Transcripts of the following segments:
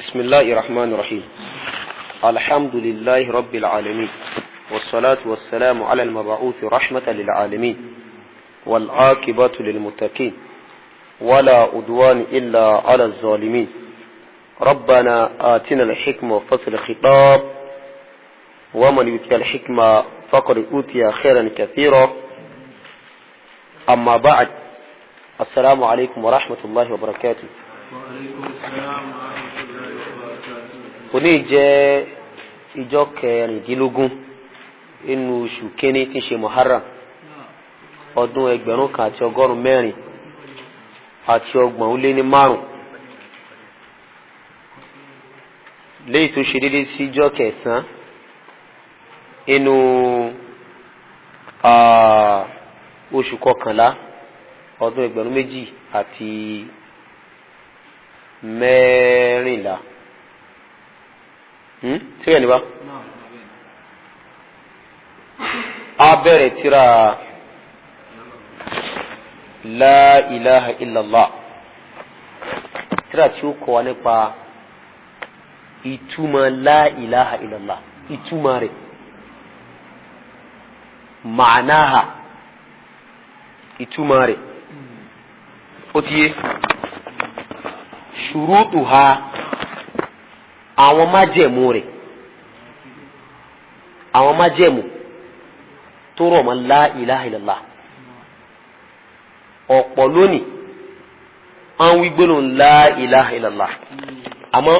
بسم الله الرحمن الرحيم. الحمد لله رب العالمين، والصلاة والسلام على المبعوث رحمة للعالمين، والعاقبة للمتقين، ولا عدوان إلا على الظالمين. ربنا آتنا الحكمة وفصل الخطاب، ومن يؤتي الحكمة فقد أوتي خيرا كثيرا. أما بعد، السلام عليكم ورحمة الله وبركاته. وعليكم السلام ورحمة الله وبركاته. Òní jẹ́ ìjọ kẹrìndínlógún inú oṣù kínní tí ń ṣe Muharram, ọdún 1435, léyìí tó ṣe déédéé sí ìjọ kẹsàn-án inú oṣù kọkànlá ọdún 2014. Síbẹ̀ ní bá a bẹ̀rẹ̀ tírà La ilaha illallah, tírà tí ó kọ́ wa nípa ìtumọ̀ La ilaha illallah, ìtumọ̀ rẹ̀, ma'anaha, ìtumọ̀ rẹ̀, ó ti yé, ṣurutuha, àwọn májẹ̀mú rẹ̀, àwọn májẹ̀mú tó rọ̀ mọ́ La ilaha illallah. Ọ̀pọ̀ lónìí àwọn wí gbólóhùn La ilaha illallah, àmọ́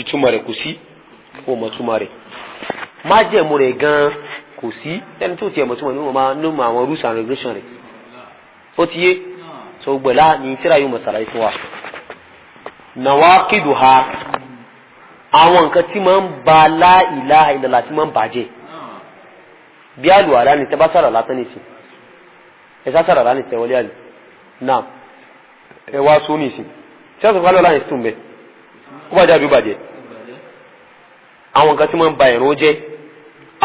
ìtumọ̀ rẹ̀ kò sí, kò mọ̀ túmọ̀ rẹ̀, májẹ̀mú rẹ̀ gan kò sí. Ẹni tó tiẹ̀ mọ̀ túmọ̀ ní wọ́n máa ní mọ̀ àwọn rules and regulations rẹ̀, ó ti yé. So gbẹ̀lá ní tíra yóò mọ̀ sàlàyé fún wa. Nawaqiduha, àwọn nǹkan tí máa ń ba La ilaha illallah tí máa ń bàjẹ́, bí àlùwàlá ni tẹ́ bá sàrà látán nìsín, ẹ sá sàrà lá ní tẹ́wọlé àlè náà, ẹ wá só nìsín tí wọ́n sọ fún alọ́ láyé tún bẹ́, ó bàjẹ́ àbí ó bàjẹ́? Àwọn nǹkan tí máa ń ba ìrun jẹ́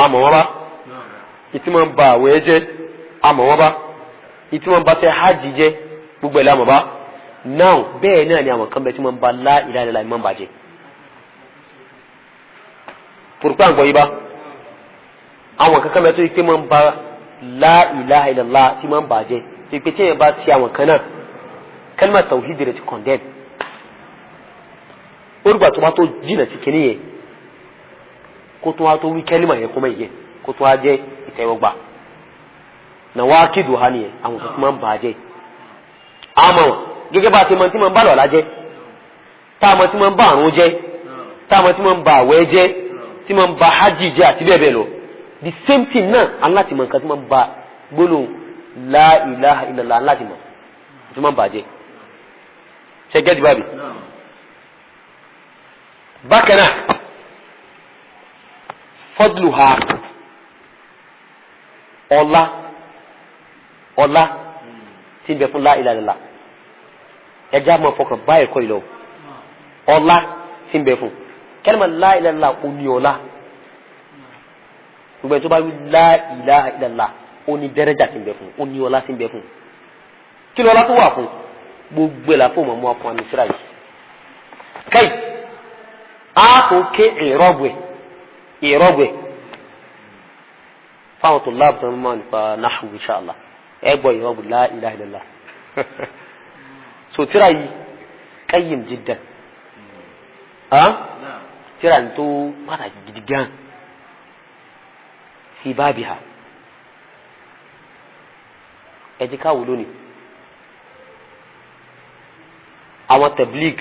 àmọ́ wọn bá, ìtí máa ń ba àwẹ̀ jẹ́ àmọ́ wọn bá, ìtí máa ń ba tẹ́ hajj jẹ́ gbogbo ẹ̀ lámọ̀ bá náà. Bẹ́ẹ̀ náà ni àwọn kan bẹ tí máa ń ba La ilaha illallah máa ń bàjẹ́. Pùrùpá ń gbọ́ yí bá àwọn kankan bẹ tó yí pé máa ń ba La ilaha illallah tí máa ń bàjẹ́, tó yí pé tí yẹn bá ti àwọn kan náà, kálímà tawhid rẹ̀ ti condemn. Orúgbà tó bá tó jìnà sí kinní yẹn, kó tó wá tó wí kálímà yẹn kó má yẹ, kó tó wá jẹ́ ìtẹ́wọ́gbà. Nawaqiduha nìyẹn, àwọn kan tí máa ń bàjẹ́. Àmọ́ gẹ́gẹ́ bá a ti mọ tí máa ń bá lọ́la jẹ́, tá a mọ tí máa ń bá àrùn jẹ́, tá a mọ tí máa ń ba àwẹ̀ jẹ́, tí máa ń ba hajj jẹ́ àti bẹ́ẹ̀ bẹ́ẹ̀ lọ, the same thing náà aláti mọ nǹkan tí máa ń ba gbólóhùn La ilaha illallah, aláti mọ tí máa ń bàjẹ́. Ṣe gẹ́gẹ́ bábí. Bákan náà, fadluha, ọlá ọlá tí ń bẹ fún La ilaha illallah, ẹja máa fọkàn bá ẹ̀kọ́ ìlọ. Ọlá tí ń bẹ fún kẹ́lẹ́mà La ilaha illallah, ó ní ọlá. Gbogbo ẹni tó bá wí La ilaha illallah, ó ní dẹ́rẹ́jà tí ń bẹ fún, ó ní ọlá tí ń bẹ fún. Kí lọ́lá tó wà fún? Gbogbo ẹ̀ láfọ̀ mọ̀mọ́ afọ àmì síra yìí. Kẹ́yì á kò ké ìrọ́bù ìrọ́bù fáwọn tó láàbù tó ń mọ̀ nípa nahwu insha Allah, ẹ gbọ́ ìrọ́bù La ilaha illallah. So tíra yìí qayyim jiddan, tíra ní tó pàtàkì gidi gan fi babiha. Ẹ jẹ́ ká wò lónìí àwọn tabligh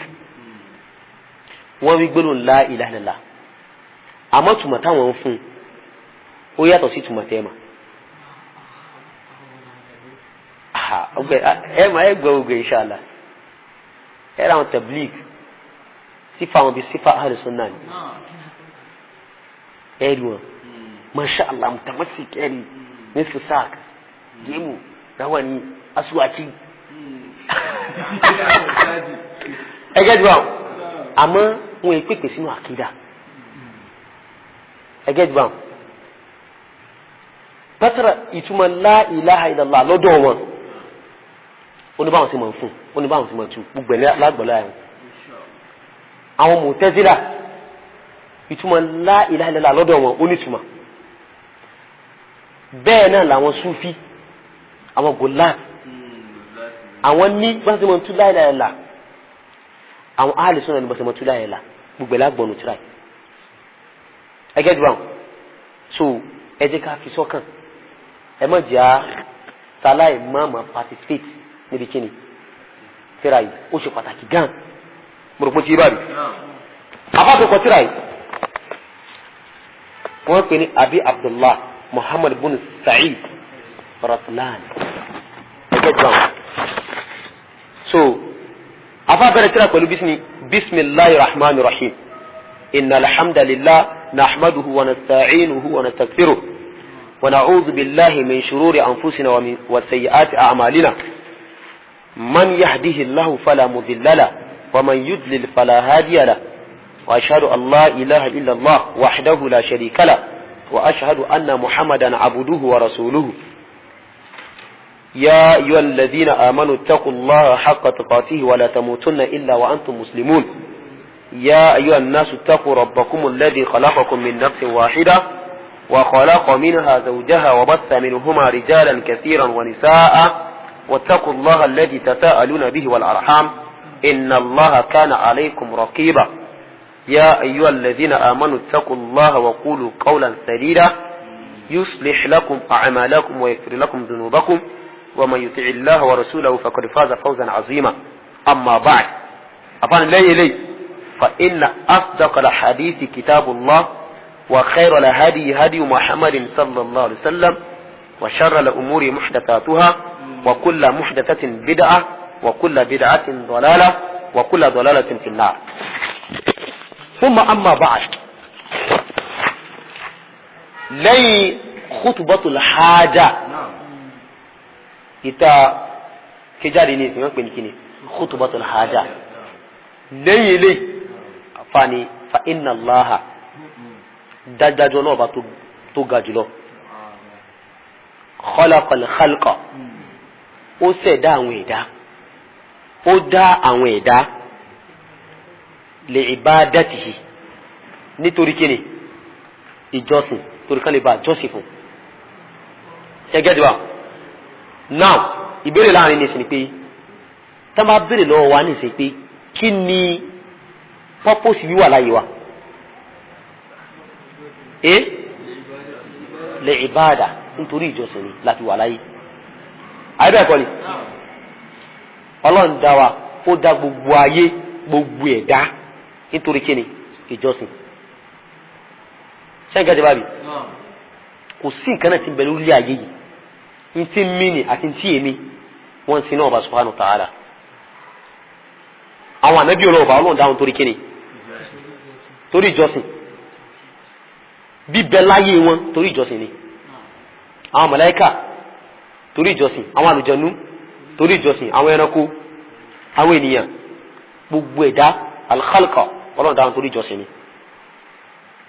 wọ́n wí gbólóhùn La ilaha illallah, àmọ́ tùmọ̀ táwọn ń fún ó yàtọ̀ sí tùmọ̀ tẹ́ẹ̀mà. Ẹ máa ẹ gbọ́ gbogbo inshallah. Ẹ ra àwọn tabligh sífà wọn bí sífà ahlu sunnah ni, ẹ rí wọn, masha Allah, mutamasik, ẹ rí nisfu sak, gemu, rawani, asuwaki, ẹ gẹ́gẹ́ bí wọn. Àmọ́ wọn è pèpè sínú àkídà, ẹ gẹ́gẹ́ bí wọn. Pátárà ìtumọ̀ La ilaha illallah lọ́dọ̀ wọn, oníbàwọn sì máa ń fún, oníbàwọn sì máa ń tu gbogbo ẹ̀ lágbọ̀lá ẹ̀. Àwọn Mu'tazila ìtumọ̀ la ilaha illallah lọ́dọ̀ wọn ó nítumọ̀. Bẹ́ẹ̀ náà làwọn Sufi, àwọn Gòláàtì, àwọn ní bọ́n ṣe mọ̀ tú la ilaha illallah, àwọn Ahlu Sunnah ní bọ́n ṣe mọ̀ tú la ilaha illallah, gbogbo ẹ̀ lágbọ̀nù tíra yìí. Ẹgẹ́ jù báwọn. So ẹ jẹ́ ká fi sọ́kàn, ẹ má jẹ́ à sáláì má má participate níbi kíni tíra yìí, ó ṣe pàtàkì gan. Mo rò pé tí yé báyìí. Afáàtò tíra yìí wọ́n pè ní Abi Abdullah Muhammad bin Sa'id Raslan. Ẹgẹ́ jù báwọn. So afa bẹ̀rẹ̀ tírà pẹ̀lú bisimilahi rahman rahim, inna alhamdulillah nahmaduhu wa nasta'inuhu wa nastaghfiruh wa na'udhu billahi min shururi anfusina wa min wa sayyiati a'malina, man yahdihillahu fala mudilla lahu wa man yudlil fala hadiya lahu, wa ashhadu an la ilaha illa allah wahdahu la sharika lahu, wa ashhadu anna muhammadan abduhu wa rasuluhu. يا أيها الذين آمنوا اتقوا الله حق تقاته ولا تموتن إلا وأنتم مسلمون. يا أيها الناس اتقوا ربكم الذي خلقكم من نفس واحدة وخلق منها زوجها وبث منهما رجالا كثيرا ونساء، واتقوا الله الذي تساءلون به والأرحام إن الله كان عليكم رقيبا. يا أيها الذين آمنوا اتقوا الله وقولوا قولا سديدا يصلح لكم أعمالكم ويغفر لكم ذنوبكم، ومن يطع الله ورسوله فقد فاز فوزا عظيما. أما بعد، أفان لا إلي، فإن أصدق الحديث كتاب الله، وخير الهدي هدي محمد صلى الله عليه وسلم، وشر الأمور محدثاتها، وكل محدثة بدعة، وكل بدعة ضلالة، وكل ضلالة في النار. ثم أما بعد، لي خطبة الحاجة ìta kéjáde ní ìsìn wọ́n pè ní kíni khutbatul haja. Lẹ́yìn ilé fani fa inna Allaha, dájájọ́ náà bá tó ga jùlọ, khalaqal khalqa, ó ṣẹ̀dá àwọn ẹ̀dá, ó dá àwọn ẹ̀dá li ibadatihi, nítorí kíni ìjọsìn, torí kan lè bá jọ́sìn fún. Ṣẹ́gẹ́dì wa now, ìbéèrè láàrin ní ìsìn ni pé tá bá béèrè lọ́wọ́ wa ní ìsìn pé kí ni purpose wíwà láyé wa? Lè ìbáàdà, nítorí ìjọsìn ni láti wà láyé. Àyè bẹ́ẹ̀ kọ́ ni Ọlọ́run dá wa, ó dá gbogbo ayé, gbogbo ẹ̀dá nítorí kí ni ìjọsìn. Ṣé nǹkan ti bá mi? Kò sí nǹkan náà ti ń bẹ lórí ayé yìí ntí mini àti ntí èmi wọn sin náà ọba subhanahu wa ta'ala. Àwọn ànábì ọlọ́ọ̀bà Ọlọ́run dáhùn torí kíni? Torí ìjọsìn. Bíbẹ láyé wọn torí ìjọsìn ni. Àwọn màláíkà torí ìjọsìn, àwọn àlùjànnú torí ìjọsìn, àwọn ẹranko, àwọn ènìyàn, gbogbo ẹ̀dá al-khalqa Ọlọ́run dáhùn torí ìjọsìn ni.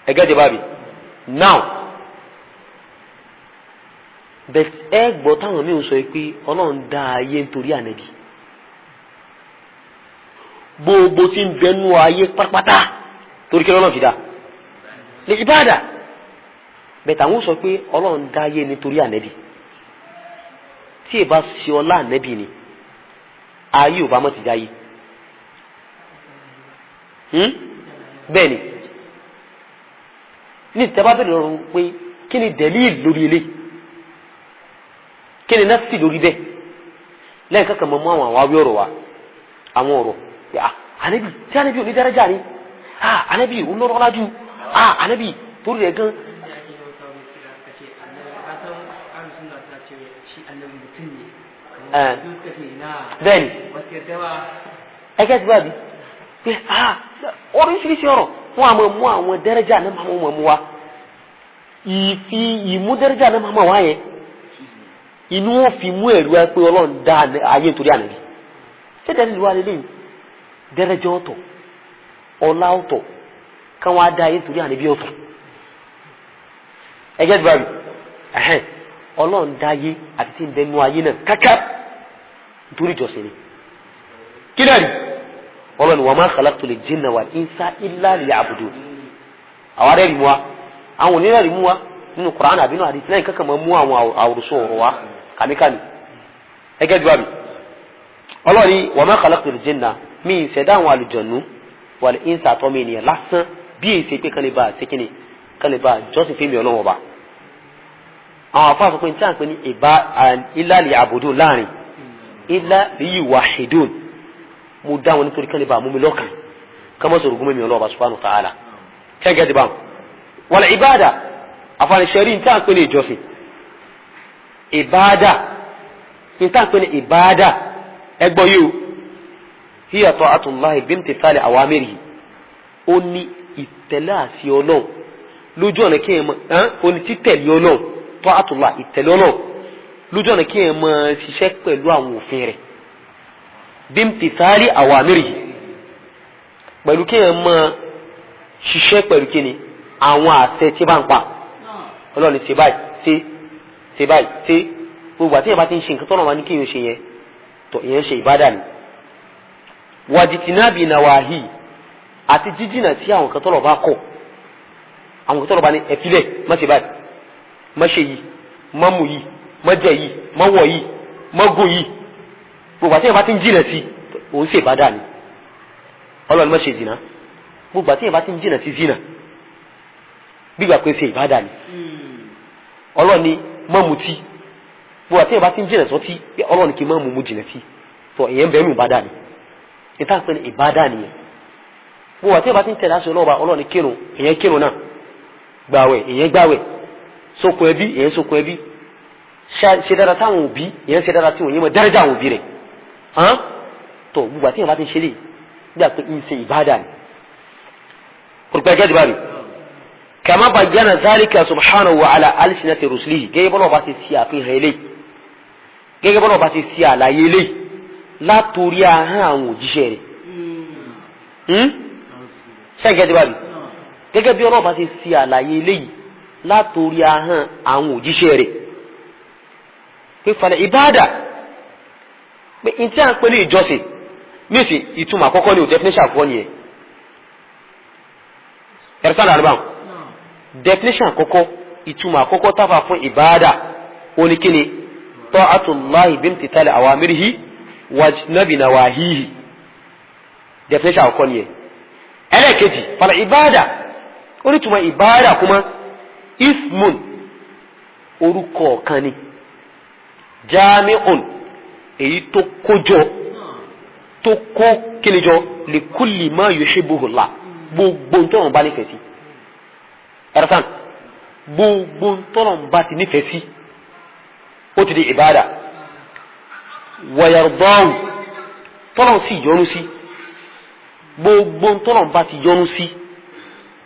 Ẹgẹ́ jẹ bábí now bẹ́ẹ̀ ẹ gbọ́ táwọn míì ń sọ pé Ọlọ́run dá ayé nítorí ànábì, gbogbo tí ń bẹnu ayé pátápátá torí kí lọ́lọ́run fi dá lè ìbáàdà. Bẹ́ẹ̀ táwọn sọ pé Ọlọ́run dá ayé nítorí ànábì, tí ì bá ṣe ọlá ànábì ni ayé ò bá mọ̀ ti dáyé. Bẹ́ẹ̀ ni ní ìtẹ́bá bẹ̀rẹ̀ lọ́rùn pé kí ni dẹ̀líìlì lórí eléyìí, kí ni nafsi lórí bẹ́ẹ̀, lẹ́yìn kankan mọ́ mú àwọn àwáwí ọ̀rọ̀ wa, àwọn ọ̀rọ̀ pé ah ànábì, tí ànábì ò ní daraja ni, ah ànábì ò lọ́rọ̀ lájú, ah ànábì torí rẹ̀ gan. Bẹ́ẹ̀ni ẹgẹ́ ti bá bi pé ah oríṣiríṣi ọ̀rọ̀ wọn àmọ́ mú àwọn daraja náà máa mú wa, ìfi ìmú daraja náà máa wá yẹn inú wọn fi mú ẹ̀rú ẹ pé Ọlọ́run dá ayé nítorí ànábì. Ṣé dẹ́rẹ́ wà lélẹ́yìn dẹ́rẹ́jọ́ ọ̀tọ̀, ọlá ọ̀tọ̀, káwọn á dá ayé nítorí ànábì ọ̀tọ̀? Ẹgẹ́ ti bá mi ẹ̀hẹ́n, Ọlọ́run dá ayé àti tí ń bẹ nú ayé náà káká nítorí ìjọsìn ni. Kí náà rí Ọlọ́ni wa ma khalaqtul jinna wal insa illa liya'budun. Àwọn arẹ́rìí mu wa, àwọn onírẹ̀rìí mu wa nínú Kùránì àbínú àdìsí lẹ́yìn kankan máa mú àwọn àwòrán ọ̀rọ̀ wa kàmíkàmí. Ẹgẹ́ bí wàá mi. Ọlọ́ni wa ma khalaqtul jinna, mi ìṣẹ̀dá àwọn àlùjọ̀nù wal insa àtọ́mọ ènìyàn lásán bí èsì pé kán lè bá àṣekínni kán lè bá jọ́sìn fẹ́mi Ọlọ́run ọba. Àwọn àfáà sọ pé tí a ń pè ní ìbá illa liya'budun láàrin illa liyuwahhidun, mo dá wọn nítorí kán lè bá mú mi lọ́kàn ká má sọ̀rọ̀ gómìnà Ọlọ́run ọba subhanahu wa ta'ala. Kẹ́gẹ́ ti bá wọn. Wal ìbáàdà àfààníṣẹ́rí ní tí a ń pè ní ìjọsìn, ìbáàdà ní tí a ń pè ní ìbáàdà ẹgbọ́ yìí o, hiya ta'atullahi bimtithali awamirihi, ó ní ìtẹ̀lé àti Ọlọ́run lójú ọ̀nà kí ẹ mọ ó ní títẹ̀lé Ọlọ́run, ta'atullah ìtẹ̀lé Ọlọ́run lójú ọ̀nà kí ẹ mọ ṣiṣẹ́ pẹ̀lú àwọn òfin rẹ̀, bimtithali awamirihi, pẹ̀lú kí ẹ mọ ṣiṣẹ́ pẹ̀lú kí ni àwọn àṣẹ tí bá ń pa Ọlọ́run ní ṣe báyìí ṣe ṣe báyìí ṣe. Gbogbo àti ìyẹn bá ti ń ṣe nǹkan tọ́nà wa ní kí n ṣe yẹn, tọ̀ ìyẹn ṣe ìbádà ni. Wàjìtìnábì nàwáhì àti jíjìnà sí àwọn kan tọ́lọ̀ bá kọ̀, àwọn kan tọ́lọ̀ bá ní ẹ̀fílẹ̀ má ṣe báyìí, má ṣe yìí, má mú yìí, má jẹ yìí, má wọ̀ yìí, má gùn yìí. Gbogbo àti ìyẹn bá ti ń jìnà sí òun ṣe ìbádà ni. Ọlọ́run má ṣe zìnà, gbogbo àti ìyẹn bá ti ń jìnà sí zìnà gbígbà pé ṣe ìbádà ni. Ọlọ́run ni má mutí, gbogbo àti ìyẹn bá ti ń jìnà sọtí, Ọlọ́run kì í má mú mu jìnà sí, tọ ìyẹn bẹ́ẹ̀ nù ìbádà ni. Ìta pé ní ìbádà nìyẹn. Gbogbo àti ìyẹn bá ti ń tẹ̀lé aṣọ ọlọ́ọ̀bà, Ọlọ́run kírun, ìyẹn kírun náà, gbàwẹ̀, ìyẹn gbàwẹ̀, sokun ẹbí, ìyẹn sokun ẹbí, ṣe dára táwọn òbí, ìyẹn ṣe dára tí wọn, ìyẹn mọ dẹ́rẹ́jà àwọn òbí rẹ̀ hàn. Tọ gbogbo àti ìyẹn bá ti ń ṣe lè gbà pé ń ṣe ìbádà ni. Kùrùpẹ́ gẹ́gẹ́ bá mi. Kama bayyana zalika subhanahu wa ala alsinati rusulihi, gẹ́gẹ́ bọ́lá ọba ti ṣe àfihàn eléyìí, gẹ́gẹ́ bọ́lá ọba ti ṣe àlàyé eléyìí látòrí ahọ́n àwọn òjíṣẹ́ rẹ̀. Ṣẹ́gẹ́ ti bá mi. Gẹ́gẹ́ bí ọlọ́ọ̀bá ti ṣe àlàyé eléyìí látòrí ahọ́n àwọn òjíṣẹ́ rẹ̀. Pé falẹ̀ ìbáàdà pé n tí à ń pè ní ìjọsìn nísìn ìtumọ̀ àkọ́kọ́ ni ò definition àkọ́kọ́ nìyẹn. Ẹ̀rọ sáà dàrú definition àkọ́kọ́, ìtumọ̀ àkọ́kọ́ táfà fún ìbáàdà oníkíni ta'atullahi bimtithali awamirihi wajnabi nawahihi, definition àkọ́kọ́ nìyẹn. Ẹlẹ́ẹ̀kejì fàlà ìbáàdà onítùmọ̀ ìbáàdà kuma ismun orúkọ kan ni, jami'un èyí tó kójọ, tó kó kíni jọ, li kulli ma yuhibbuhullah, gbogbo ntọ́nà bá nífẹ̀ẹ́ sí. Ẹ̀rọ̀sán gbogbo ntọ́nà bá ti nífẹ̀ẹ́ sí ó ti di ìbáàdà. Wọ̀yàrọ̀dọ́wù tọ́lọ̀ sì yọ́nú sí, gbogbo tọ́lọ̀ bá ti yọ́nú sí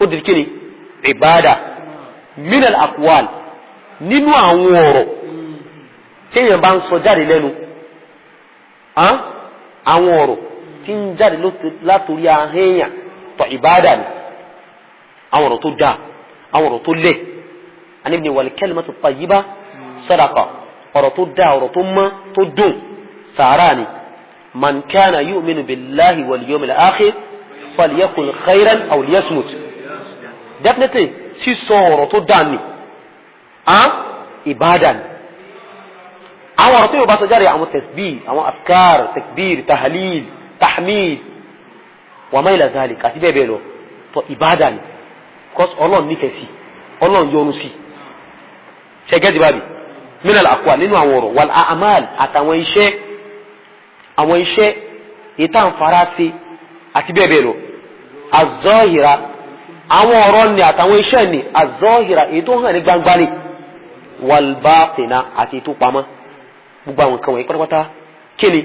ó di kíni ìbáàdà. Minal aqwal nínú àwọn ọ̀rọ̀ téèyàn bá ń sọ jáde lẹ́nu, àwọn ọ̀rọ̀ tí ń jáde látòrí ahẹ́yàn tọ̀ ìbáàdà ni. Àwọn ọ̀rọ̀ tó dáa, àwọn ọ̀rọ̀ tó lẹ̀, àníbi ni wal kalimatu tayyiba sadaqa, ọ̀rọ̀ tó dáa, ọ̀rọ̀ tó mọ́ tó dùn sàárà ni. Man kana yu'minu billahi wal yawmil akhir falyakul khayran aw liyasmut. Definitely sísọ ọ̀rọ̀ tó dáa ni ìbáàdà ni. Àwọn ọ̀rọ̀ tó yóò bá sọ jáde, àwọn tasbih, àwọn afkar, takbir, tahlil, tahmid wa ma ila zalik àti bẹ́ẹ̀ bẹ́ẹ̀ lọ, tó ìbáàdà ni. Because Ọlọ́run nífẹ̀ẹ́ sí, Ọlọ́run yọ́nú sí. Ṣẹ́gẹ́ ti bá mi minal aqwal nínú àwọn ọ̀rọ̀, wal a'mal àtàwọn iṣẹ́, àwọn iṣẹ́ ìtànfàrà sí àti bẹ́ẹ̀ bẹ́ẹ̀ lọ. Az-zahira àwọn ọ̀rọ̀ ni àtàwọn iṣẹ́ ni az-zahira èyí tó hàn ní gbangba ni, wal batina àti èyí tó pamọ́. Gbogbo àwọn nǹkan wọ̀nyí pátápátá kí ni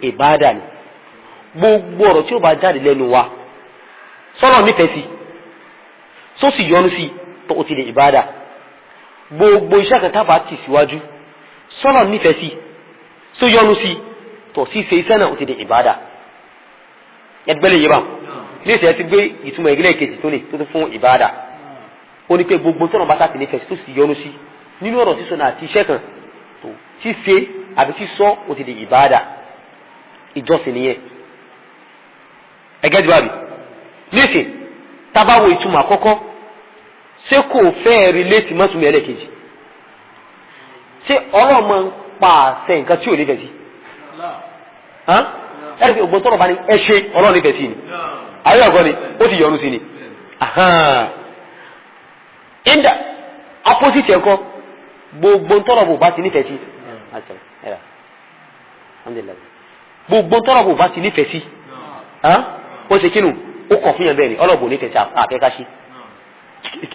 ìbáàdà ni. Gbogbo ọ̀rọ̀ tí ó bá jáde lẹ́nu wa sọ́nà nífẹ̀ẹ́ sí, tó sì yọ́nú sí, tó o ti lè ìbáàdà. Gbogbo iṣẹ́ kan tábà tì síwájú sọ́nà nífẹ̀ẹ́ sí, tó yọ́nú sí, tó sì ṣe iṣẹ́ náà ó ti di ìbáàdà. Ẹgbẹ́lẹ̀ yìí bá ní ìṣẹ́ ti gbé ìtumọ̀ ìgbélé kejì tó ní tó tún fún ìbáàdà. Ó ní pé gbogbo tọ́nà bá sáà ti nífẹ̀ẹ́ sí tó sì yọ́nú sí nínú ọ̀rọ̀ sísọ náà àti iṣẹ́ kan tó ṣíṣe àbí sísọ ó ti di ìbáàdà. Ìjọsìn nìyẹn. Ẹgẹ́ ti bá mi nísìn, tábàwò ìtumọ̀ àkọ́kọ́, ṣé kò fẹ́ relate mọ́túnmí ẹlẹ́kejì? Ṣé Ọlọ́run máa ń pa àṣẹ nǹkan tí ò nífẹ̀ẹ́ sí? Ẹ̀rí pé ògbón tọ́lọ̀ bá ní ẹ ṣe, Ọlọ́run nífẹ̀ẹ́ sí ni. Ayé ọ̀gọ́ ni ó ti yọ́nú sí ni. Inda opposite ẹ̀kọ́, gbogbo tọ́lọ̀ bò bá ti nífẹ̀ẹ́ sí, gbogbo tọ́lọ̀ bò bá ti nífẹ̀ẹ́ sí, ó ṣe kínú ó kọ̀ fún yẹn. Bẹ́ẹ̀ ni ọlọ́bù nífẹ̀ẹ́ sí àfẹ́ká sí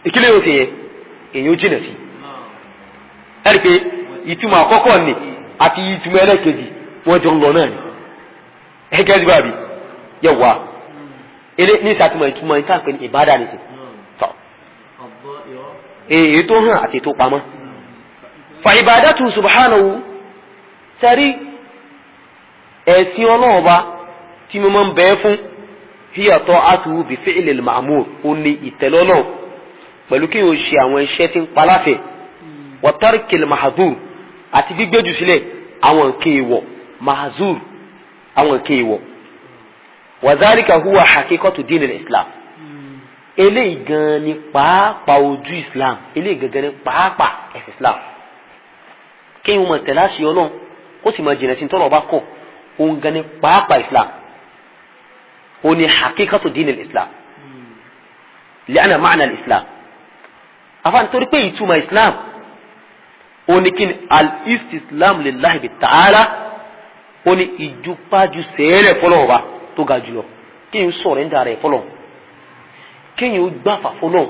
ìkílẹ̀ yóò ṣe yẹn, èyí ó jìnà sí. Ẹ̀rí pé ìtumọ̀ àkọ́kọ́ ni àti ìtumọ̀ ẹlẹ́kejì wọ́n jọ ń lọ náà ni. Ẹgẹ́ ti báyìí yẹ wá ilé ní ìsàtúmọ̀ ìtumọ̀ ìta pé ní ìbádà ní sí tọ́ èyí tó hàn àti tó pamọ́. Fa ibadatu subhanahu, sẹ́rí ẹ̀sìn ọlọ́ọ̀ba tí mo máa ń bẹ́ẹ̀ fún, hiya ta'atuhu bi fi'lil ma'mur, ó ní ìtẹ̀lọ́lọ́ pẹ̀lú kí o ṣe àwọn iṣẹ́ tí ń paláfẹ̀, wa tarkil mahzur, àti gbígbéjù sílẹ̀ àwọn nǹkan èèwọ̀, mahzur, àwọn nǹkan èèwọ̀. Wa dhalika huwa haqiqatu dinil islam. Eléyìí gan ni pàápàá ojú islam, eléyìí gangan ni pàápàá ẹ̀sìn islam. Kéèyàn máa tẹ̀lé àṣẹ Ọlọ́run, kó sì máa jìnà sí tọ́lọ̀ ọba kọ̀, òun gan ni pàápàá islam, ó ní haqiqatu dinil islam. Li'anna ma'na al-islam, afa nítorí pé ìtumọ̀ islam ó ní kí ni? Al-istislam lillahi bi ta'ala, ó ní ìjúpájú sẹ́ẹ̀lẹ̀ fọlọ́wọ́ tó ga jùlọ, kí n sọ̀rọ̀ ń darẹ̀ fọlọ́, kí n gbàfà fọlọ́,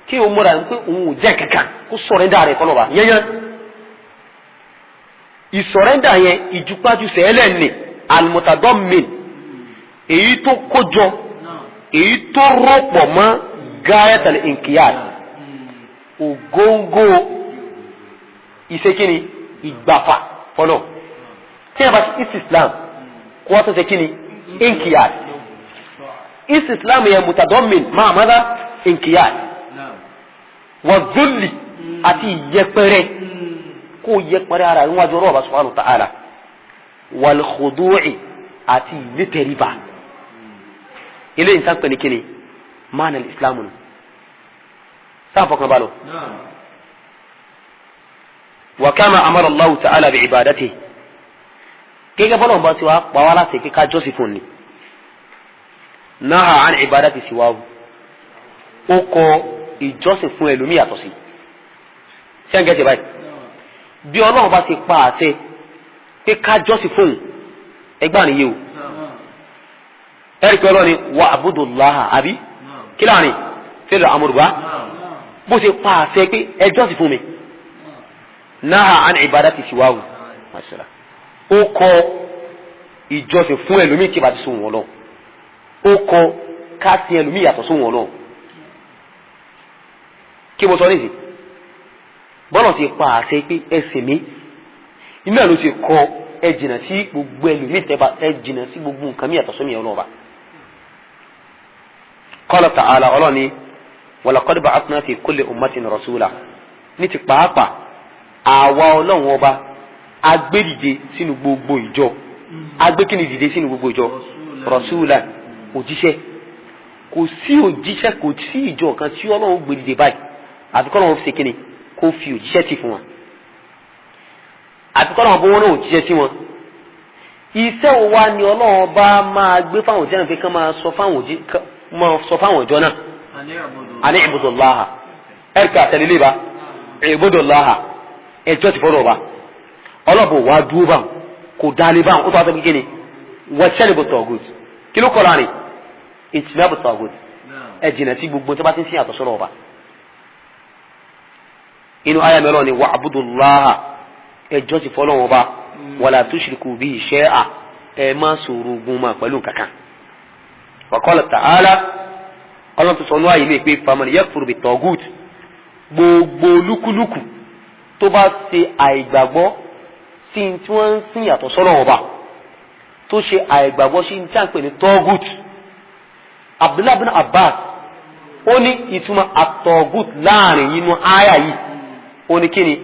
kí n múra pé òun ò jẹ́ kankan, kó sọ̀rọ̀ ń darẹ̀ fọlọ́wọ́ yẹ́nyẹ́. Ìsọ̀rẹ́ndà yẹn, ìjúpájú sẹ́ẹ̀lẹ̀ ni al-mutadammin, èyí tó kójọ, èyí tó rọ̀pọ̀ mọ́ gayatal inqiyad, ògóńgó ìṣekíni ìgbàfà fọlọ́. Tí a bá ṣe islam, kó wá tó ṣe kíni? Inqiyad. Islam yẹn mutadammin máa mọ́dá inqiyad wà zulli àti ìyẹpẹrẹ, kó yẹpẹrẹ ara níwájú ọlọ́ọ̀bá subhanahu wa ta'ala, wal khudu'i, àti ìlétẹríba. Ilé ìtàn pẹ̀lú kíni maana islam nù sáà fọkàn bá lọ. Wa kama amara Allahu ta'ala bi ibadatihi, gẹ́gẹ́ bọ́lọ̀ bá ti wá pa wá láti kíká jọ́sìn fún ni, naha an ibadati siwahu, ó kọ ìjọsìn fún ẹlòmíì yàtọ̀ sí. Ṣé ń gẹ́tì báyìí? Bí Ọlọ́run bá ti pa àṣẹ pé ká jọ́sìn fún ẹgbẹ́ àníyé o, ẹ̀rí pé Ọlọ́run ni wa abudullaha, àbí kí láàrin fẹ́lẹ̀ amúrùbá bó ṣe pa àṣẹ pé ẹ jọ́sìn fún mi, naha an ibadati siwahu, ó kọ ìjọsìn fún ẹlòmíì tí ìbá ti sún wọn lọ, ó kọ ká sin ẹlòmíì yàtọ̀ sún wọn lọ. Kí mo sọ nísì, bọ́lá ti pa àṣẹ pé ẹ sìn mí, iná ló ti kọ ẹ jìnnà sí gbogbo ẹlòmíì tẹ́ba, ẹ jìnnà sí gbogbo nǹkan mi yàtọ̀ sómi ọlọ́ọ̀ba. Qala ta'ala, ọlọ́ni walaqad ba'athna fi kulli ummatin rasula, ní ti pàápàá àwa ọlọ́run ọba agbédìde sínú gbogbo ìjọ, agbékíni dìde sínú gbogbo ìjọ, rasula, òjíṣẹ́. Kò sí òjíṣẹ́, kò sí ìjọ kan tí ọlọ́run gbèdìde báyìí àfi kọ́ lọ́run fi kíni kó fi òjíṣẹ́ tì fún wọn, àfi kọ́ lọ́run bó wọn náà òjíṣẹ́ sí wọn. Iṣẹ́ wo wá ni ọlọ́run bá máa gbé fáwọn òjíṣẹ́ náà pé kán máa sọ fáwọn ìjọ náà? Àní ibudullaha, ẹ̀ka àtẹnilé ba ibudullaha, ẹjọ́ ti fọ́dọ̀ ọba ọlọ́bù wá dúró báwọn, kò dálé báwọn, ó tó wá sọ pé kíni? Wajtanibu taghut. Kí ló kọ́ láàrin? Ìtìlábù taghut, ẹ jìnà sí gbogbo tó bá ti ń sìn àtọ̀sọ́rọ̀ ọba. Inú àyà mẹ́rọ ni wa'budullaha, ẹjọ́ ti fọ́lọ́ wọn bá, wala tushriku bihi shay'a, ẹ má sọ̀rọ̀ ogun máa pẹ̀lú kankan. Wa qala ta'ala, ọlọ́run tó sọ ní àyè mi pé faman yakfur bit taghut, gbogbo lúkúlùkù tó bá ṣe àìgbàgbọ́ sí tí wọ́n ń sìn yàtọ̀ sọ́lọ́ wọn bá, tó ṣe àìgbàgbọ́ sí tí à ń pè ní taghut. Abdullahi bin Abbas ó ní ìtumọ̀ at-taghut láàrin inú àyà yìí, ó ní kíni?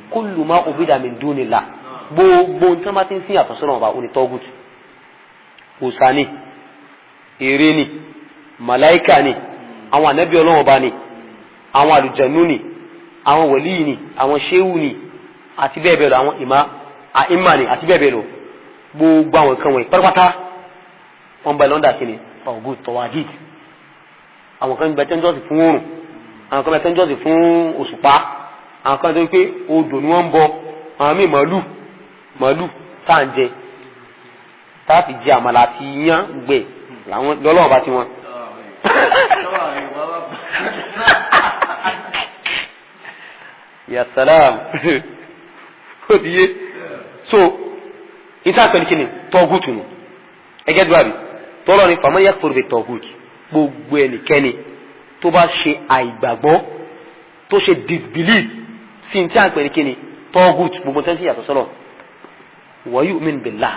Kullu ma ubida min dunillah, gbogbo tí wọ́n bá ti ń sìn yàtọ̀ sọ́lọ́ wọn bá, ó ní taghut. Òsàní Ère ni, màláìkà ni, àwọn ànábì Ọlọ́run ọba ni, àwọn àlùjànnú ni, àwọn wòlíì ni, àwọn ṣéwù ni, àti bẹ́ẹ̀ bẹ́ẹ̀ lọ, àwọn ìmá àìmà ni, àti bẹ́ẹ̀ bẹ́ẹ̀ lọ. Gbogbo àwọn nǹkan wọ̀nyí pátápátá wọ́n bá lọ́ndà kí ni tọ̀gùt, tọ̀wàgìt. Àwọn kan bẹ tẹ́ńjọ́sì fún oòrùn, àwọn kan bẹ tẹ́ńjọ́sì fún òṣùpá, àwọn kan tó ń pé odò ni wọ́n ń bọ, àwọn míì màálù, màálù tá à ń jẹ, tá a fi jẹ àmàlà àti iyán gbẹ làwọn lọ́lọ́wọ́ bá ti wọn. Ya salam, ó ti yé. So ìta pẹ̀lú kí ni tọ́gùtù nù ẹgẹ́ dùn àbí tọ́lọ́ ni faman yakfur bi tọ́gùtù, gbogbo ẹnikẹ́ni tó bá ṣe àìgbàgbọ́, tó ṣe disbelief sí ní tí a ń pè ní kí ni tọ́gùtù, gbogbo tẹ́sí yàtọ̀ sọ́lọ̀, wa yu'min billah,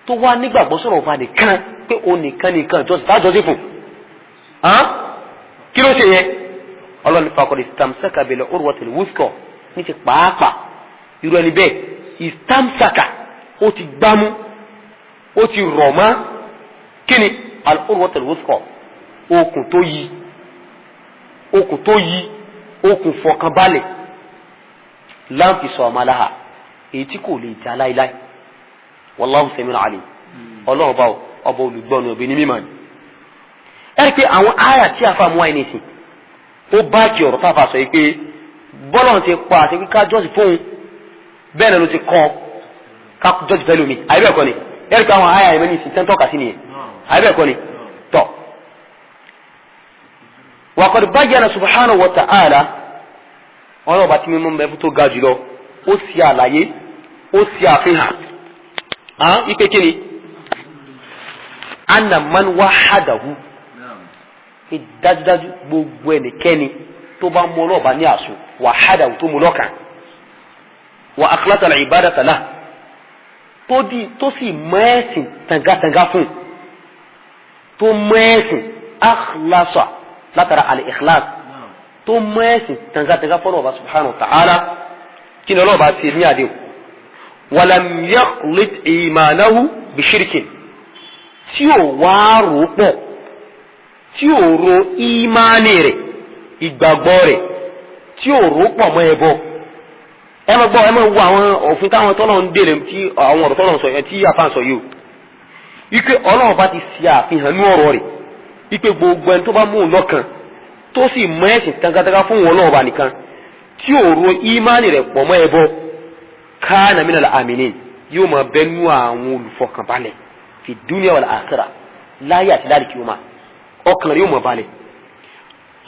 tó wá nígbàgbọ́ sọ̀rọ̀ ọba nìkan pé o nìkan nìkan jọ́sìn tá jọ́sìn fún, kí ló ṣe yẹn? Ọlọ́ni faqad istamsaka bil urwatil wuthqa, ní ti pàápàá irú ẹni bẹ́ẹ̀ istamsaka, ó ti gbámú, ó ti rọ̀ mọ́ kí ni al urwatil wuthqa, okùn tó yí, okùn tó yí, okùn fọkànbalẹ̀, láǹfì sọ ọmọláha, èyí tí kò lè já láíláí. Wallahu sami'un alim, ọlọ́run bá ọba olùgbọ́nu ọbẹ̀ ní mímọ́ ni. Ẹ rí i pé àwọn àyà tí a fa mú àyè nìsín ó bá kí ọ̀rọ̀ táfà sọ yìí pé bọ́lọ̀ ti pa àti kíká jọ́sì fóun bẹ́ẹ̀ náà ló ti kọ́ ká jọ́sì fẹ́ lómi, àyè bẹ́ẹ̀ kọ́ ni. Ẹ rí i pé àwọn àyà yẹn nìsín tẹ́ ń tọ́ka sí nìyẹn, àyè bẹ́ẹ̀ kọ́ ni. Tọ́ wa qad bayyana subhanahu wa ta'ala, ọlọ́ọ̀bá tí mímú bẹ́ẹ̀ fún tó ga jùlọ, ó sì àlàyé, ó sì àfihàn ipe kí ni anna man wahadahu, dájúdájú gbogbo ẹnikẹ́ni tó bá mú ọlọ́ọ̀bá ní àṣù, wahadahu, tó mú lọ́kàn, wa akhlasa al-ibadata lahu, tó sì mẹ́sìn tangatanga fún, tó mẹ́sìn akhlasa látara al-ikhlas, tó mẹ́sìn tangatanga fún ọlọ́ọ̀bá subhanahu wa ta'ala, kí ni ọlọ́ọ̀bá ti ní àdéhùn, walam yakhlit imanahu bishirkin, tí ò wá rò pọ̀, tí ò ro ìmánì rẹ̀, ìgbàgbọ́ rẹ̀, tí ò rò pọ̀ mọ́ ẹbọ. Ẹ máa gbọ́, ẹ máa wo àwọn òfin táwọn tọ́lọ̀ ń dèrè, tí àwọn ọ̀rọ̀ tọ́lọ̀ ń sọ yẹn tí àfa ń sọ yìí o, wípé Ọlọ́run bá ti ṣe àfihàn ní ọ̀rọ̀ rẹ̀ wípé gbogbo ẹni tó bá mú un lọ́kàn, tó sì mọ ẹ̀sìn tangatanga fún wọn Ọlọ́run bá nìkan, tí ò ro ìmánì rẹ̀ pọ̀ mọ́ ẹbọ, kana minal aminin, yóò máa bẹnu àwọn olùfọkànbalẹ̀ fi dunya wal akhirah, láyé àti láàrín kí ó máa ọkàn rẹ̀ yóò máa balẹ̀,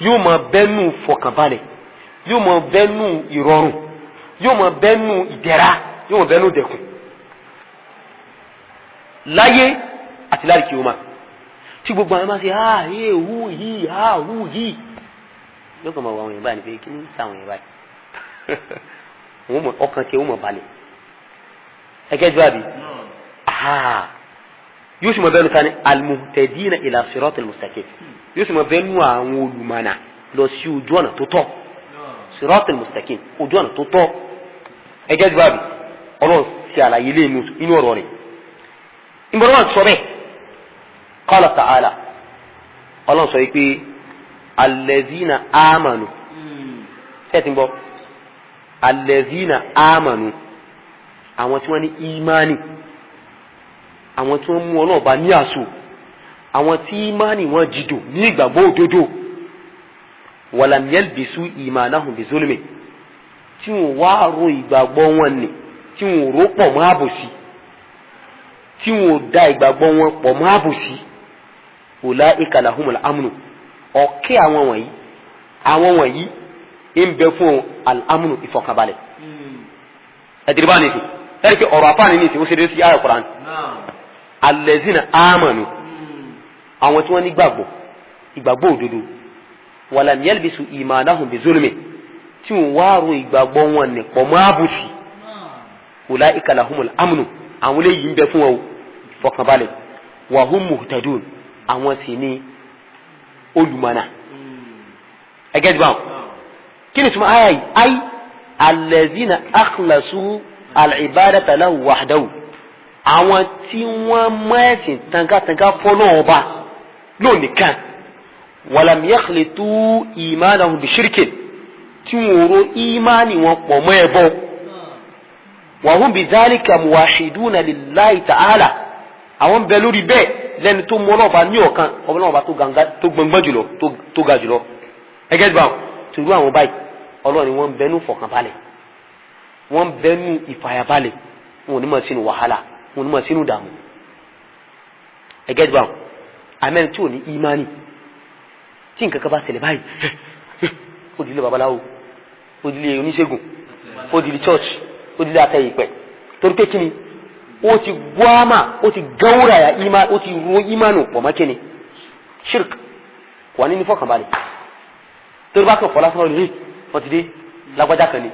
yóò máa bẹnu fọkànbalẹ̀, yóò máa bẹnu ìrọ̀rùn, yóò máa bẹnu ìdẹ̀ra, yóò máa bẹnu dẹ̀kùn láyé àti láàrín kí ó máa. Tí gbogbo àwọn máa ṣe ha he hu hi ha hu hi, yóò kàn máa wọ àwọn yẹn báyìí ní pé kí ní sàwọn yẹn báyìí, ọkàn tí ó mọ̀ balẹ̀ ẹgẹ́ jù àbí yóò sì mọ̀ bẹ́ẹ̀ nìkan ni al-muhtadina ila siratil mustaqim, yóò sì mọ̀ bẹ́ẹ̀ nù àwọn olùmọ̀nà lọ sí ojú ọ̀nà tó tọ́, siratil mustaqim, ojú ọ̀nà tó tọ́. Ẹgẹ́ jù àbí Ọlọ́run ti àlàyé lé inú ọ̀rọ̀ rẹ̀ ìbọn náà sọ bẹ́ẹ̀. Qala ta'ala, Ọlọ́run sọ yìí pé allazina amanu, ṣé ẹ ti ń gbọ́? Alẹ́zínà ámànù, àwọn tí wọ́n ní ìmánì, àwọn tí wọ́n mú ọlọ́ọ̀bá ní àṣò, àwọn tí ìmánì wọn jìdò ní ìgbàgbọ́ òdodo, walam yalbisu ìmánahum bizulmi, tí wọ́n wá ro ìgbàgbọ́ wọn nì, tí wọ́n rò pọ̀ mọ́ àbòsí, tí wọ́n da ìgbàgbọ́ wọn pọ̀ mọ́ àbòsí, ulaika lahumul amnu, ọ̀kẹ́ àwọn wọ̀nyí, àwọn wọ̀nyí ń bẹ fún al'amunu, ìfọ̀kànbalẹ̀. Ẹ̀dìrìbá ní ìsìn ẹ̀rí pé ọ̀rọ̀ àfáàní ní ìsìn ó ṣe dé sí àyà Kùránì. Allazina amanu, àwọn tí wọ́n ní gbàgbọ́, ìgbàgbọ́ òdodo, walam yalbisu imanahum bizulmi, tí wọ́n wá ro ìgbàgbọ́ wọn ní pọ̀ mọ́ àbùsì, ulaika lahumul amnu, àwọn eléyìí ń bẹ fún wọn ìfọ̀kànbalẹ̀, wa hum muhtadun, àwọn sì ní olùmọ̀nà. Ẹgẹ́ ti báwọn kí ni tuma aya yìí? Ay allazina akhlasu al-ibadata lahu wahdahu, àwọn tí wọ́n mẹ́sìn tangatanga fọ́nà ọba, Lónìí kan walam yakhlitu imanahum bi shirkin, tí wọn ro ìmánì wọn pọ̀ mọ́ ẹbọ. Wa hum bidhalika muwahiduna lillahi ta'ala, àwọn bẹ lórí bẹ́ẹ̀ lẹ́ni tó mọ ọlọ́ọ̀ba ní ọ̀kan, ọlọ́ọ̀ba tó gbọngbọ́n jùlọ, tó ga jùlọ. Ẹgẹ́ gbà tòlú àwọn báyìí, ọlọ́ọ̀ni wọ́n ń bẹnu fọkànbalẹ̀, wọ́n ń bẹnu ìfàyàbalẹ̀, wọn ò ní mọ̀ sínú wàhálà, wọn ò ní mọ̀ sínú dààmú. Ẹgẹ́ gbà àmẹ́rin tí ò ní ìmánì, tí nǹkan kan bá ṣẹlẹ̀ báyìí, ó di ilé babaláwo, ó di ilé oníṣègùn, ó di ilé church, ó di ilé atẹ̀yìnpẹ̀. Torí pé kíni? Ó ti gbọ́mà, ó ti gawúrà ya ìmá, ó ti ro ìmánu pọ̀ mọ́ kíni? Shirk. Kò wá ní fọkànbalẹ̀. Torí bá kàn fọlá sọ́rọ̀ ní wọ́n ti dé lágbájá kan ní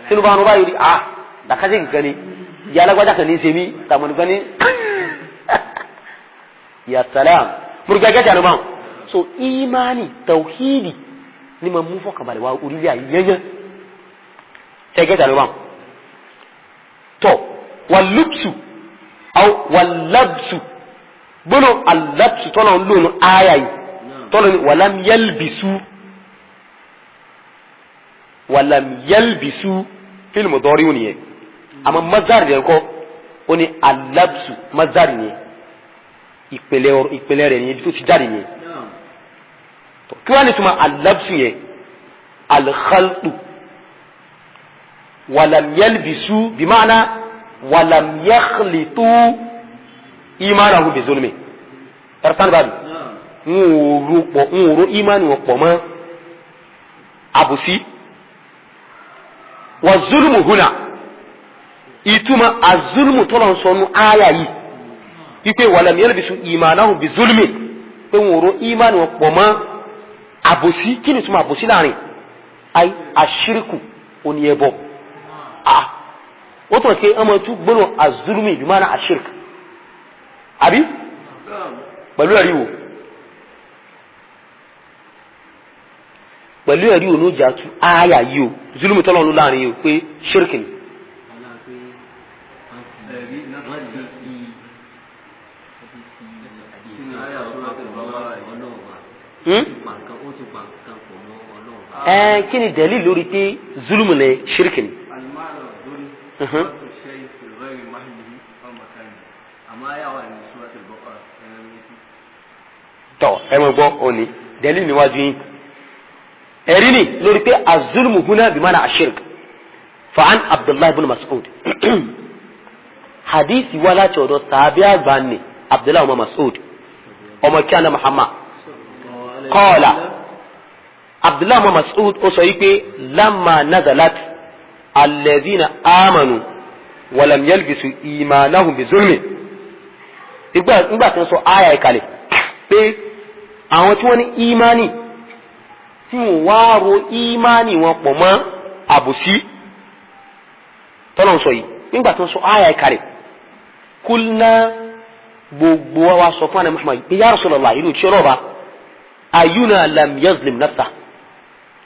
sínú bá wọn báyìí rí, ah, làkàṣe nǹkan ni ìyá lágbájá kan ní sèmi tàmọ̀nù kan ní ya salam murugagẹ́ tànù báwọn. So ìmánì tawhidi ni ma mú fọkànbalẹ̀ wá orílẹ̀ ayé yẹnyẹn. Tẹ́gẹ́ tànù báwọn tọ́ wà lùpsù aw wàlábsù gbọ́nà alábsù tọ́lọ̀ ń lónà áyà yìí, tọ́lọ̀ ní wàlám yálbìsú, wàlám yálbìsú fílmù dọ́rí ò nìyẹn. Àmọ́ mazari rẹ̀ kọ́ ó ní alábsù, mazari nìyẹn, ìpìlẹ̀ rẹ̀ nìyẹn, ibi tó ti jáde nìyẹn. Kí wàá ní tuma alábsù yẹn? Alkhaltu. Wàlám yálbìsú bimáàna wàlám yakhlitu ìmánahu bizulmi ẹ̀rọ̀tàn bábi ń wòrò pọ̀, ń wòrò ìmánu wọn pọ̀ mọ́ àbòsí. Wà zulmu huna, ìtumọ̀ azulmu tọ́lọ̀ ń sọnù áyà yìí wípé wàlám yalbisu ìmánahu bizulmi, pé ń wòrò ìmánu wọn pọ̀ mọ́ àbòsí. Kí ni ìtumọ̀ àbòsí láàrin? Ayi àṣírìkù òní ẹbọ. Ah, ó tọ̀ sí ọmọ tún gbọ́nà azulmi bí máa na àṣírìkù àbí pẹ̀lú ẹ̀rí wo? Pẹ̀lú ẹ̀rí wo ló jà tú ááyà yìí o? Zulumi tọ́lọ́ ló láàrin yìí o pé ṣírìkì ni. Ẹ kí ni dẹ̀lí lórí pé zulumi ni ṣírìkì ni? Tọ ẹ mọ gbọ́ òní dẹ̀lí níwájú yín, ẹ̀rí ni lórí pé azulmu huna bí mana ashirk. Fa'an Abdullahi ibn Mas'ud, hadisi wá láti ọ̀dọ̀ tàbí àgbà ni Abdullahi ọmọ Mas'ud, ọmọ kíánà Muhammad. Qala Abdullahi ọmọ Mas'ud, ó sọ yí pé lamma nazalat alladhina amanu walam yalbisu imanahum bi zulmi, nígbà tí wọ́n sọ áyà ìkàlẹ̀ pé àwọn tí wọ́n ní ìmánì tí wọ́n wá ro ìmánì wọn pọ̀ mọ́ àbòsí tọ́lọ̀ ń sọ yìí, nígbà tí wọ́n sọ áyà ìkàlẹ̀, kúlná, gbogbo wa sọ fún àná Muhammad pé ya Rasulullah, inú tí ọlọ́ba, ayuna lam yazlim nafsa,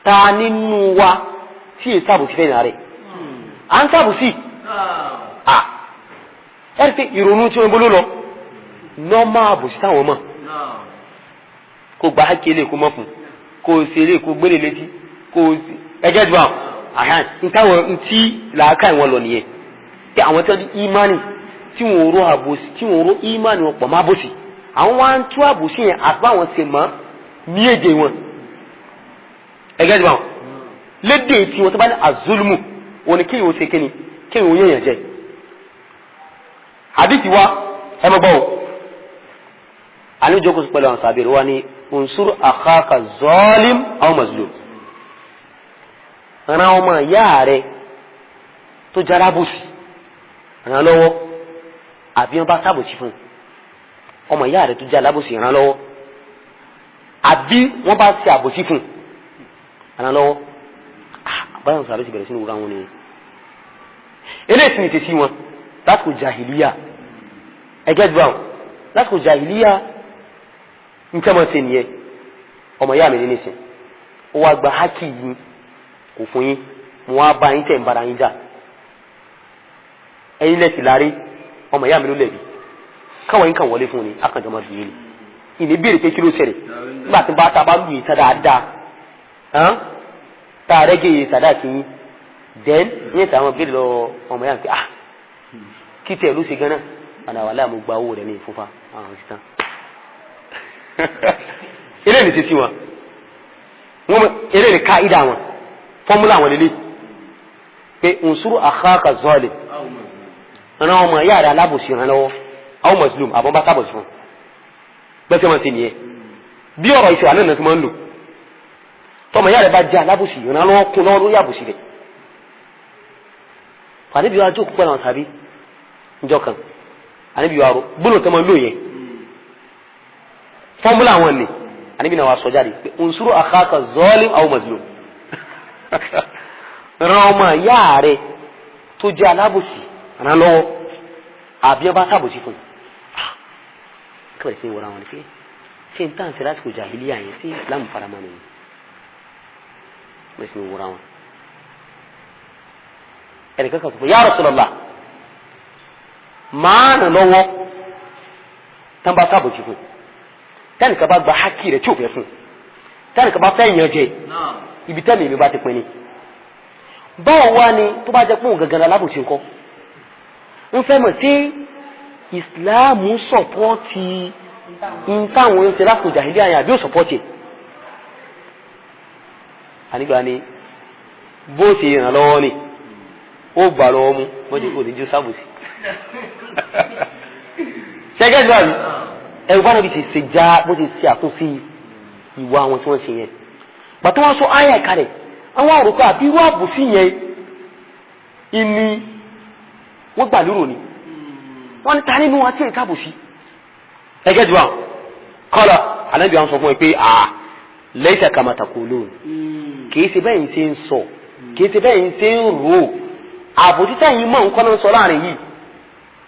ta nínú wa tí èsì àbòsí fẹ́ nà rẹ̀ à ń sàbòsí à ẹ̀rí pé ìrònú tí wọ́n bó ló lọ nọ́mà àbòsí táwọn mọ̀, kó gba hákì lè kó mọ́ fún, kó o ṣe lè kó gbélé létí, kó o ṣe ẹgẹ́ jù àwọn àhán ntáwọn ntí làákà ìwọ̀n lọ nìyẹn, pé àwọn tí wọ́n di ìmánì tí wọ́n ró àbòsí, tí wọ́n ró ìmánì wọn pọ̀ má bòsí, àwọn wá ń tú àbòsí yẹn àti báwọn ṣe mọ́ ní èdè wọn. Ẹgẹ́ jù àwọn lédè tí wọ́n tó bá ní azulmu wọn ni kéèyàn ó ṣe kíni, kéèyàn ó yẹ̀yàn jẹ. Àdìsí wa, ẹ mọ̀ gbọ́ o, àlejò kò sí pẹ̀lú àwọn sàbẹ̀rẹ̀ wa ní unsur akhaka zalim aw mazlum, ran ọmọ ìyá rẹ tó jarábòsì ràn lọ́wọ́, àbí wọn bá sábòsí fún ọmọ ìyá rẹ tó jarábòsì ràn lọ́wọ́, àbí wọn bá ṣe àbòsí fún ràn lọ́wọ́. Báyọ̀ sàbẹ̀sì bẹ̀rẹ̀ sínú wúra wọn ni eléyìí sì ní tẹ̀sí wọn lásìkò jahiliya. Ẹgẹ́ dùn àwọn lásìkò jahiliya ntẹ́mọ̀ ṣe nìyẹn. Ọmọ ìyá mi ní nísìn ó wá gba hákì yìí kò fún yín, mo wá bá yín tẹ̀ ń bára yín jà, ẹ̀yin lẹ́sì lárí, ọmọ ìyá mi ló lẹ̀bi, káwọn yín kàn wọlé fún ni akànjọ́ máa dùn yín ni. Ìní béèrè pé kí ló ṣẹlẹ̀ nígbà tí bá ta bá lù yìí tán dáadáa, tá a rẹ́gẹ̀ yìí sàdá kì í then yín tàwọn béèrè lọ ọmọ yàrá pé ah kí tiẹ̀ ló ṣe gan-an àná wàhálà mo gba owó rẹ̀ ní ìfúnfa àwọn ti tán. Eléyìí ti sí wọn, wọn eléyìí ká ìdá wọn fọ́múlà wọn lélẹ̀ pé unsuru akhaka zalim, ọ̀nà ọmọ yàrá alábòsí ràn lọ́wọ́ àwọn mùsùlùmí àbọ̀n bá sábòsí fún gbẹ́sẹ̀ wọn ti nìyẹn. Bí ọ̀rọ̀ ìṣòwò àná nàá ti máa ń lò, tọmọ yàrá bá jẹ́ alábòsí ràn lọ́wọ́ kún lọ́wọ́ lórí àbòsí rẹ̀. Àníbi wa jókòó pẹ̀lú àwọn tàbí njọ́ kan, àníbi wa gbọ́dọ̀ tẹ́ máa ń lò yẹn fọ́múlà wọn ni àníbi náà wà sọ jáde pé unsuru akhaka zalim aw mazlum, ràn ọmọ ìyá rẹ tó jẹ́ alábòsí ràn lọ́wọ́ àbí ọba sábòsí fún un. Kí wọ́n wọ́n àwọn ni pé ṣé n tàn sí lásìkò jàhílíyà yẹn sí Islam faramọ́ ni wọ́n sì ń wọ́n àwọn. Ẹnìkan kan sọ fún ya Rasulullah máa ràn lọ́wọ́ tán bá sábòsí fún un, tẹnìkan bá gba hákì rẹ̀ tí ò fẹ́ fún un, tẹnìkan bá fẹ́ yàn jẹ ibi tẹ́lẹ̀ mi bá ti pin ni. Báwo wá ni tó bá jẹ́ pé òun gangan alábòsí ńkọ́? Ń fẹ́ mọ̀ sí ìsìláàmù sọ̀pọ́tì ń táwọn ń ṣe lásìkò jàhílíyà yẹn àbí ò sọ̀pọ́tì? Ànígbà ni bó ṣe ràn lọ́wọ́ ni ó gbà lọ́wọ́ mú wọ́n jẹ́ òní jó sábòsí. Ṣẹ́gẹ́ ìgbà mi ẹ̀rù bá nàbí ti ṣe já bó ṣe ṣe àtúnṣe ìwà àwọn tí wọ́n ṣe yẹn. Gbàtí wọ́n sọ ayé kalẹ̀, àwọn àròkọ àbí irú àbòsí yẹn ìní wọ́n gbà lérò ni. Wọ́n ní ta nínú wa tí èyí kábòsí. Ẹgẹ́ jù àwọn kọ́lá ànábì àwọn sọ fún ẹ pé à laysa kama taqulun, kìí ṣe bẹ́ẹ̀ ń ṣe ń sọ, kìí ṣe bẹ́ẹ̀ ń ṣe ń rò. Àbòsí táyìn mọ̀ nǹkan náà sọ láàrin yìí,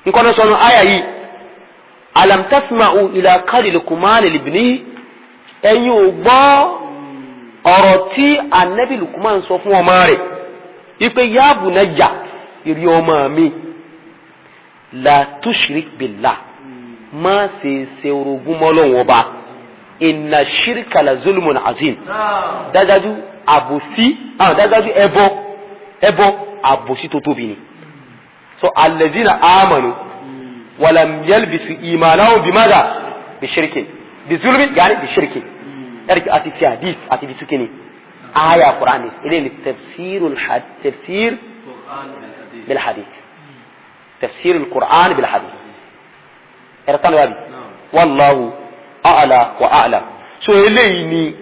nǹkan náà sọ nù áyà yìí. Alam tasma'u ila qawli Luqman libnihi, ẹ̀yin ò gbọ́ ọ̀rọ̀ tí anabi Luqman sọ fún ọmọ rẹ̀ ipe ya bunayya, ìrí ọmọ mi, la tushrik billah, má ṣe ṣe orogún mọ́ Ọlọ́hun Ọba, inna shirka la zulmun azim. Dájájú àbòsí, dájájú ẹbọ, ẹbọ àbòsí tó tóbi ni. So allazina amanu walam yalbisu imanahum bimadha bishirkin bizulmin yani bishirkin. Ẹ̀rìkì àti fi hadith àti fi túkìní aya Qur'ani ilé ni tafsirul tafsir bil hadith, tafsirul Qur'an bil hadith. Ẹ̀rọ tán wàbí wallahu a'la wa a'lam. So eléyìí ni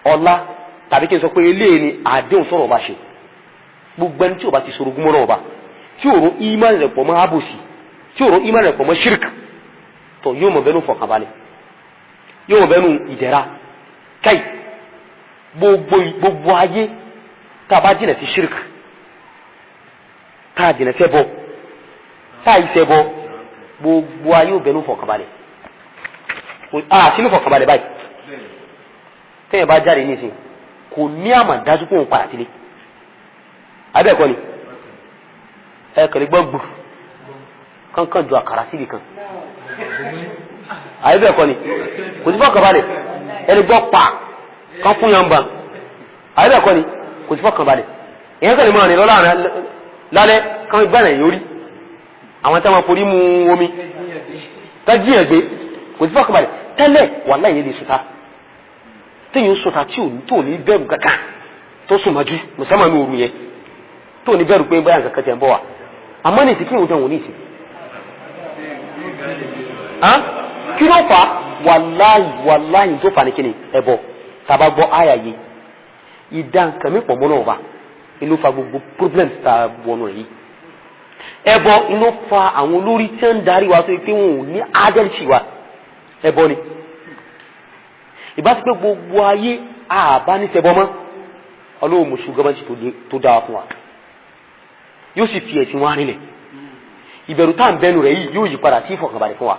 ọlá, tàbí kí n sọ pé eléyìí ni àdéhùn sọ̀rọ̀ ọba ṣe. Gbogbo ẹni tí o bá ti sọ̀rọ̀ gúnmọ́ ọba, tí òrò ìmánì rẹ̀ pọ̀ mọ́ àbòsí, tí òrò ìmánì rẹ̀ pọ̀ mọ́ ṣírk, tó yóò mọ̀ bẹ́nu fọkànbalẹ̀, yóò mọ̀ bẹ́nu ìdẹ̀ra. Káì gbogbo gbogbo ayé tá a bá jìnà sí ṣírk, tá a jìnà sẹ́bọ, tá a yìí sẹ́bọ, gbogbo ayé ò bẹ́nu fọkànbalẹ̀. A sínú fọkànbalẹ̀ báyìí. Tẹ́yìn bá jáde nísìnyí kò ní àmà dájú pé òun padà sílé. Abẹ́ẹ̀kọ́ ni ẹ kẹlẹ gbọ́ gbù kankan ju àkàrà síbi kan. Àyẹ̀bẹ̀ẹ̀kọ́ ni kò sí fọkànbalẹ̀. Ẹni gbọ́ pa kan fún yàn bàn. Àyẹ̀bẹ̀ẹ̀kọ́ ni kò sí fọkànbalẹ̀. Èèyàn kẹlẹ máa rìn lọ láàrin lálẹ́ kan gbà náà yórí àwọn tí wọn forí mu omi tá jíyàn gbé, kò sí fọkànbalẹ̀. Tẹ́lẹ̀ wàláhì yẹn lè sùtá, téèyàn sùtá tí ò ní bẹ̀rù kankan tó sùn mọ́jú mùsàmá ní òru yẹn, tó ní bẹ̀rù pé báyà kankan tẹ̀ ń bọ̀ wá. Àmọ́ ní ìsìn kí ìwọ́n dánwò ní ìsìn. Kí ló fà á? Wàláhì wàláhì tó fà ní kíni ẹ̀bọ tàbá gbọ́ àyà yìí ìdá nǹkan mi pọ̀ mọ́ náà wà inú fa gbogbo problems tá a wọnú rẹ̀ yìí. Ẹbọ inú fa àwọn olórí tí ń darí wa tó pé wọn ò ní ágẹ́rìsì wa. Ẹbọ ni ìbá ti pé gbogbo ayé àbá ní ṣẹbọ mọ́, Ọlọ́run mùsùlùmí gọ́ọ̀mẹ́ntì tó dáa fún wa yóò sì fi ẹ̀sìn wa rinlẹ̀. Ìbẹ̀rù tá à ń bẹnu rẹ̀ yìí yóò yí padà sí ìfọ̀kànbalẹ̀ fún wa.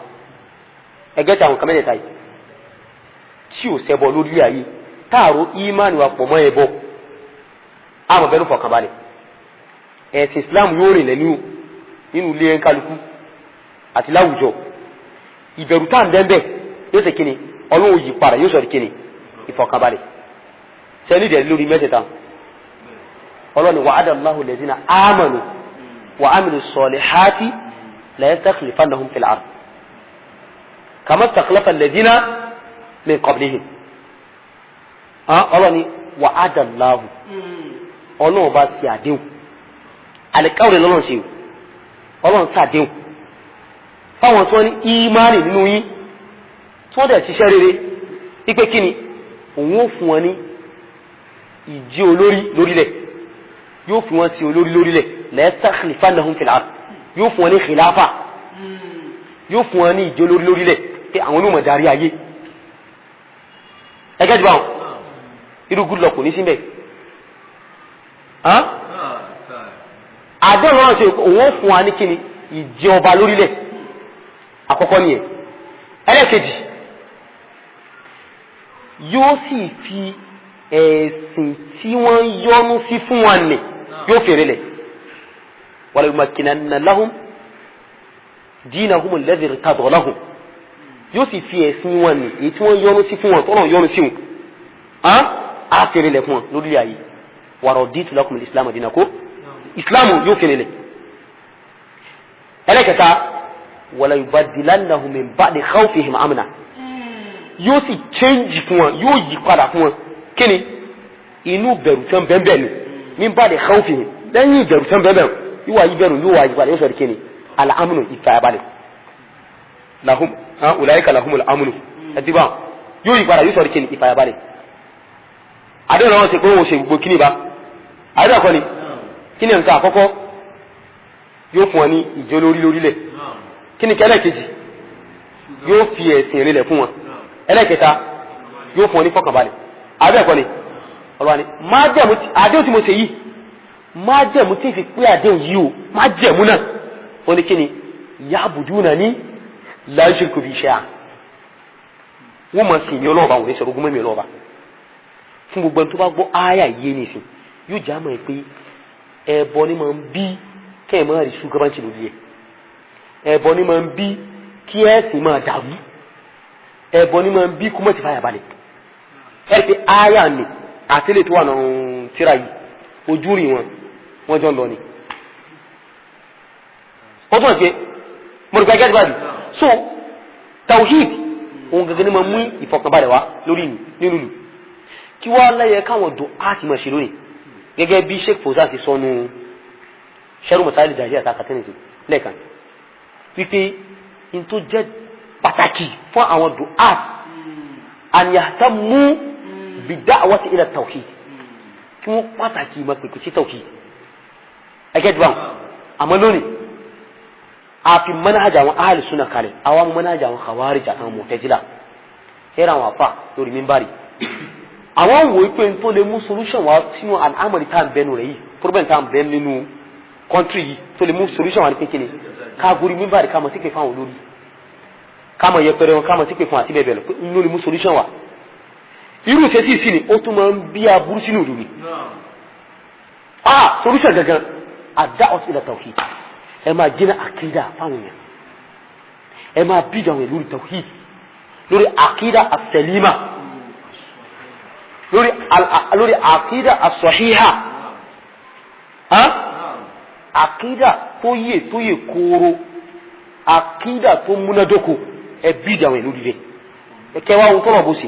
Ẹgẹ́ tí àwọn kan mẹ́tẹ̀ẹ̀ta yìí tí ò ṣẹbọ lórí ayé táàrò ìmánì wa pọ̀ mọ́ ẹbọ, àmọ̀ bẹnu fọ̀kànbalẹ̀. Ẹ̀sìn Islam yóò rìnlẹ̀ nínú ilé ẹ̀ńkálukú àti láwùjọ. Ìbẹ̀rù tá à ń bẹ́ẹ̀ yóò ṣe kíni? Ọlọ́run yí padà, yóò sọ̀rọ̀ kíni? Ìfọ̀kànbalẹ̀. Sẹ́ni ìdẹ̀rí lórí mẹ́tẹ̀ẹ̀ta? Ọlọ́run wa'ada Allahu allazina amanu wa amilu salihati la yastakhlifannahum fil ard kama istakhlafa allazina min qablihim. Ọlọ́run wa'ada Allahu, Ọlọ́run bá ti àdéhùn, àlẹ́káwé lọ́lọ́run ṣe, Ọlọ́run ṣàdéhùn fáwọn tí wọ́n ní ìmánì nínú yín, tí wọ́n dẹ̀ ṣiṣẹ́ rere, wípé kí ni òun ó fún wọn ní ìjí olórí lórílẹ̀, yóò fi wọn sí olórí lórílẹ̀. La yastakhlifannahum fil ard, yóò fún wọn ní khilafa, yóò fún wọn ní ìjí olórí lórílẹ̀, pé àwọn onímọ̀ darí ayé. Ẹgẹ́ jù báwọn irú good luck kò ní síbẹ̀. Àdéhùn náà ṣe, òun ó fún wa ní kíni? Ìjẹ ọba lórílẹ̀. Àkọ́kọ́ nìyẹn. Ẹlẹ́ẹ̀kejì, yóò sì fi ẹ̀sìn tí wọ́n yọ́nú sí fún wa nì, yóò fèrè lẹ̀. Wala yumakkinanna lahum dinahum alladhi irtada lahum, yóò sì fi ẹ̀sìn wọn nì, èyí tí wọ́n yọ́nú sí fún wọn, tọ́nà yọ́nú sí wọn, á fèrè lẹ̀ fún wọn lórílẹ̀ ayé. Wa raditu lakum al-islam dinan, kó islam yóò fèrè lẹ̀. Ẹlẹ́kẹta, wala yubaddilannahum min ba'di khawfihim amna, yóò sì change fún wọn, yóò yí padà fún wọn kíni? Inú bẹ̀rù tán bẹ́ẹ̀ ni, min ba'di khawfihim, lẹ́yìn ìbẹ̀rù tán bẹ́ẹ̀ yóò wá yí bẹ̀rù, yóò wá yí padà, yóò sọ kíni? Al-amnu, ìfàyàbalẹ̀. Lahum ulaika lahumul amnu, ẹtí bá yóò yí padà, yóò sọ kíni? Ìfàyàbalẹ̀. Àdéhùn náà ṣe pé òun ṣe gbogbo kíni bá àdéhùn àkọ́ni kíni? Nǹkan àkọ́kọ́, yóò fún wọn ní ìjọ lórí lórílẹ̀. Kíni kẹlẹ́ kejì? Yóò fi ẹ̀sìn rinlẹ̀ fún wọn. Ẹlẹ́kẹta, yóò fún wọn ní fọkànbalẹ̀. Àbẹ́ ẹ̀kọ́ ni ọlọ́wà ni májẹ̀mú àdéhùn tí mo ṣe yìí, májẹ̀mú tí fi pé àdéhùn yìí o, májẹ̀mú náà wọ́n ní kíni? Ya'budunani la yushriku bi shay'a, wọ́n mọ̀ sí ní ọlọ́ọ̀bá, wọ́n ní sọ̀rọ̀ ogún mẹ́mi ọlọ́ọ̀bá. Fún gbogbo ẹni tó bá gbọ́ ááyà yé nìsín, yóò já mọ̀ ẹ́ pé ẹbọ ni máa ń bí kẹ́ ẹ̀ máa rí ṣúgà lórí ẹ̀, ẹbọ ni máa ń bí kí ẹ̀sìn máa dàrú, ẹbọ ni máa ń bí kúmọ̀ ti fàyà balẹ̀. Ẹ pé ááyà ni àtìlẹ̀ tó wà náà tíra yìí, ojú rìn wọn, wọ́n jọ ń lọ ni. Ó tún pé mo rò pé gẹ́gẹ́ báyìí. So tawhid òun gẹ́gẹ́ ni máa mú ìfọ̀kànbalẹ̀ wá lórí mi nínú ìlú. Kí wọ́n lẹ́yẹ káwọn dùn á ti máa ṣe lónìí, gẹ́gẹ́ bí Sheikh Fawzan ti sọnù sẹ́rù masáìlì jàdí àti akatẹ́nìsì lẹ́ẹ̀kan, wípé n tó jẹ́ pàtàkì fún àwọn du'at an yahtammu bi da'wati ila tawhid, kí wọ́n pàtàkì ìmọ̀ pèpè sí tawhid. Ẹgẹ́ dùn àmọ́ lónìí a fi manhaja àwọn ahli sunna kalẹ̀, àwọn manhaja àwọn khawarij àtàwọn mu'tazila ẹ̀rọ àwọn afa lórí mímbàrí, àwọn wò ó pé n tó lè mú solution wá sínú àmọ̀lì tá à ń bẹnu rẹ̀ yìí, problem tá à ń bẹ nínú country yìí, tó lè mú solution wá ní kékeré, ká gorí mímbàrí, ká mọ̀ sí pé fáwọn olórí, ká mọ̀ yẹpẹrẹ wọn, ká mọ̀ sí pé fún àti bẹ́ẹ̀ bẹ́ẹ̀ lọ, pé n ló lè mú solution wá. Irú ìṣesí sí ni ó tún máa ń bí aburú sínú ìlú ni. Ah, solution gangan, ad-da'watu ila tawhid. Ẹ máa jìnnà àkídà fáwọn èèyàn, ẹ máa bí àwọn èèyàn lórí tawhid, lórí àkídà as-salima, lórí àkídà as-sahiha, àkídà tó yè, tó yè kóró, àkídà tó múnádóko. Ẹ bí àwọn èèyàn lórí rẹ̀, ẹ kẹwàá ohun tọrọ bó ṣe.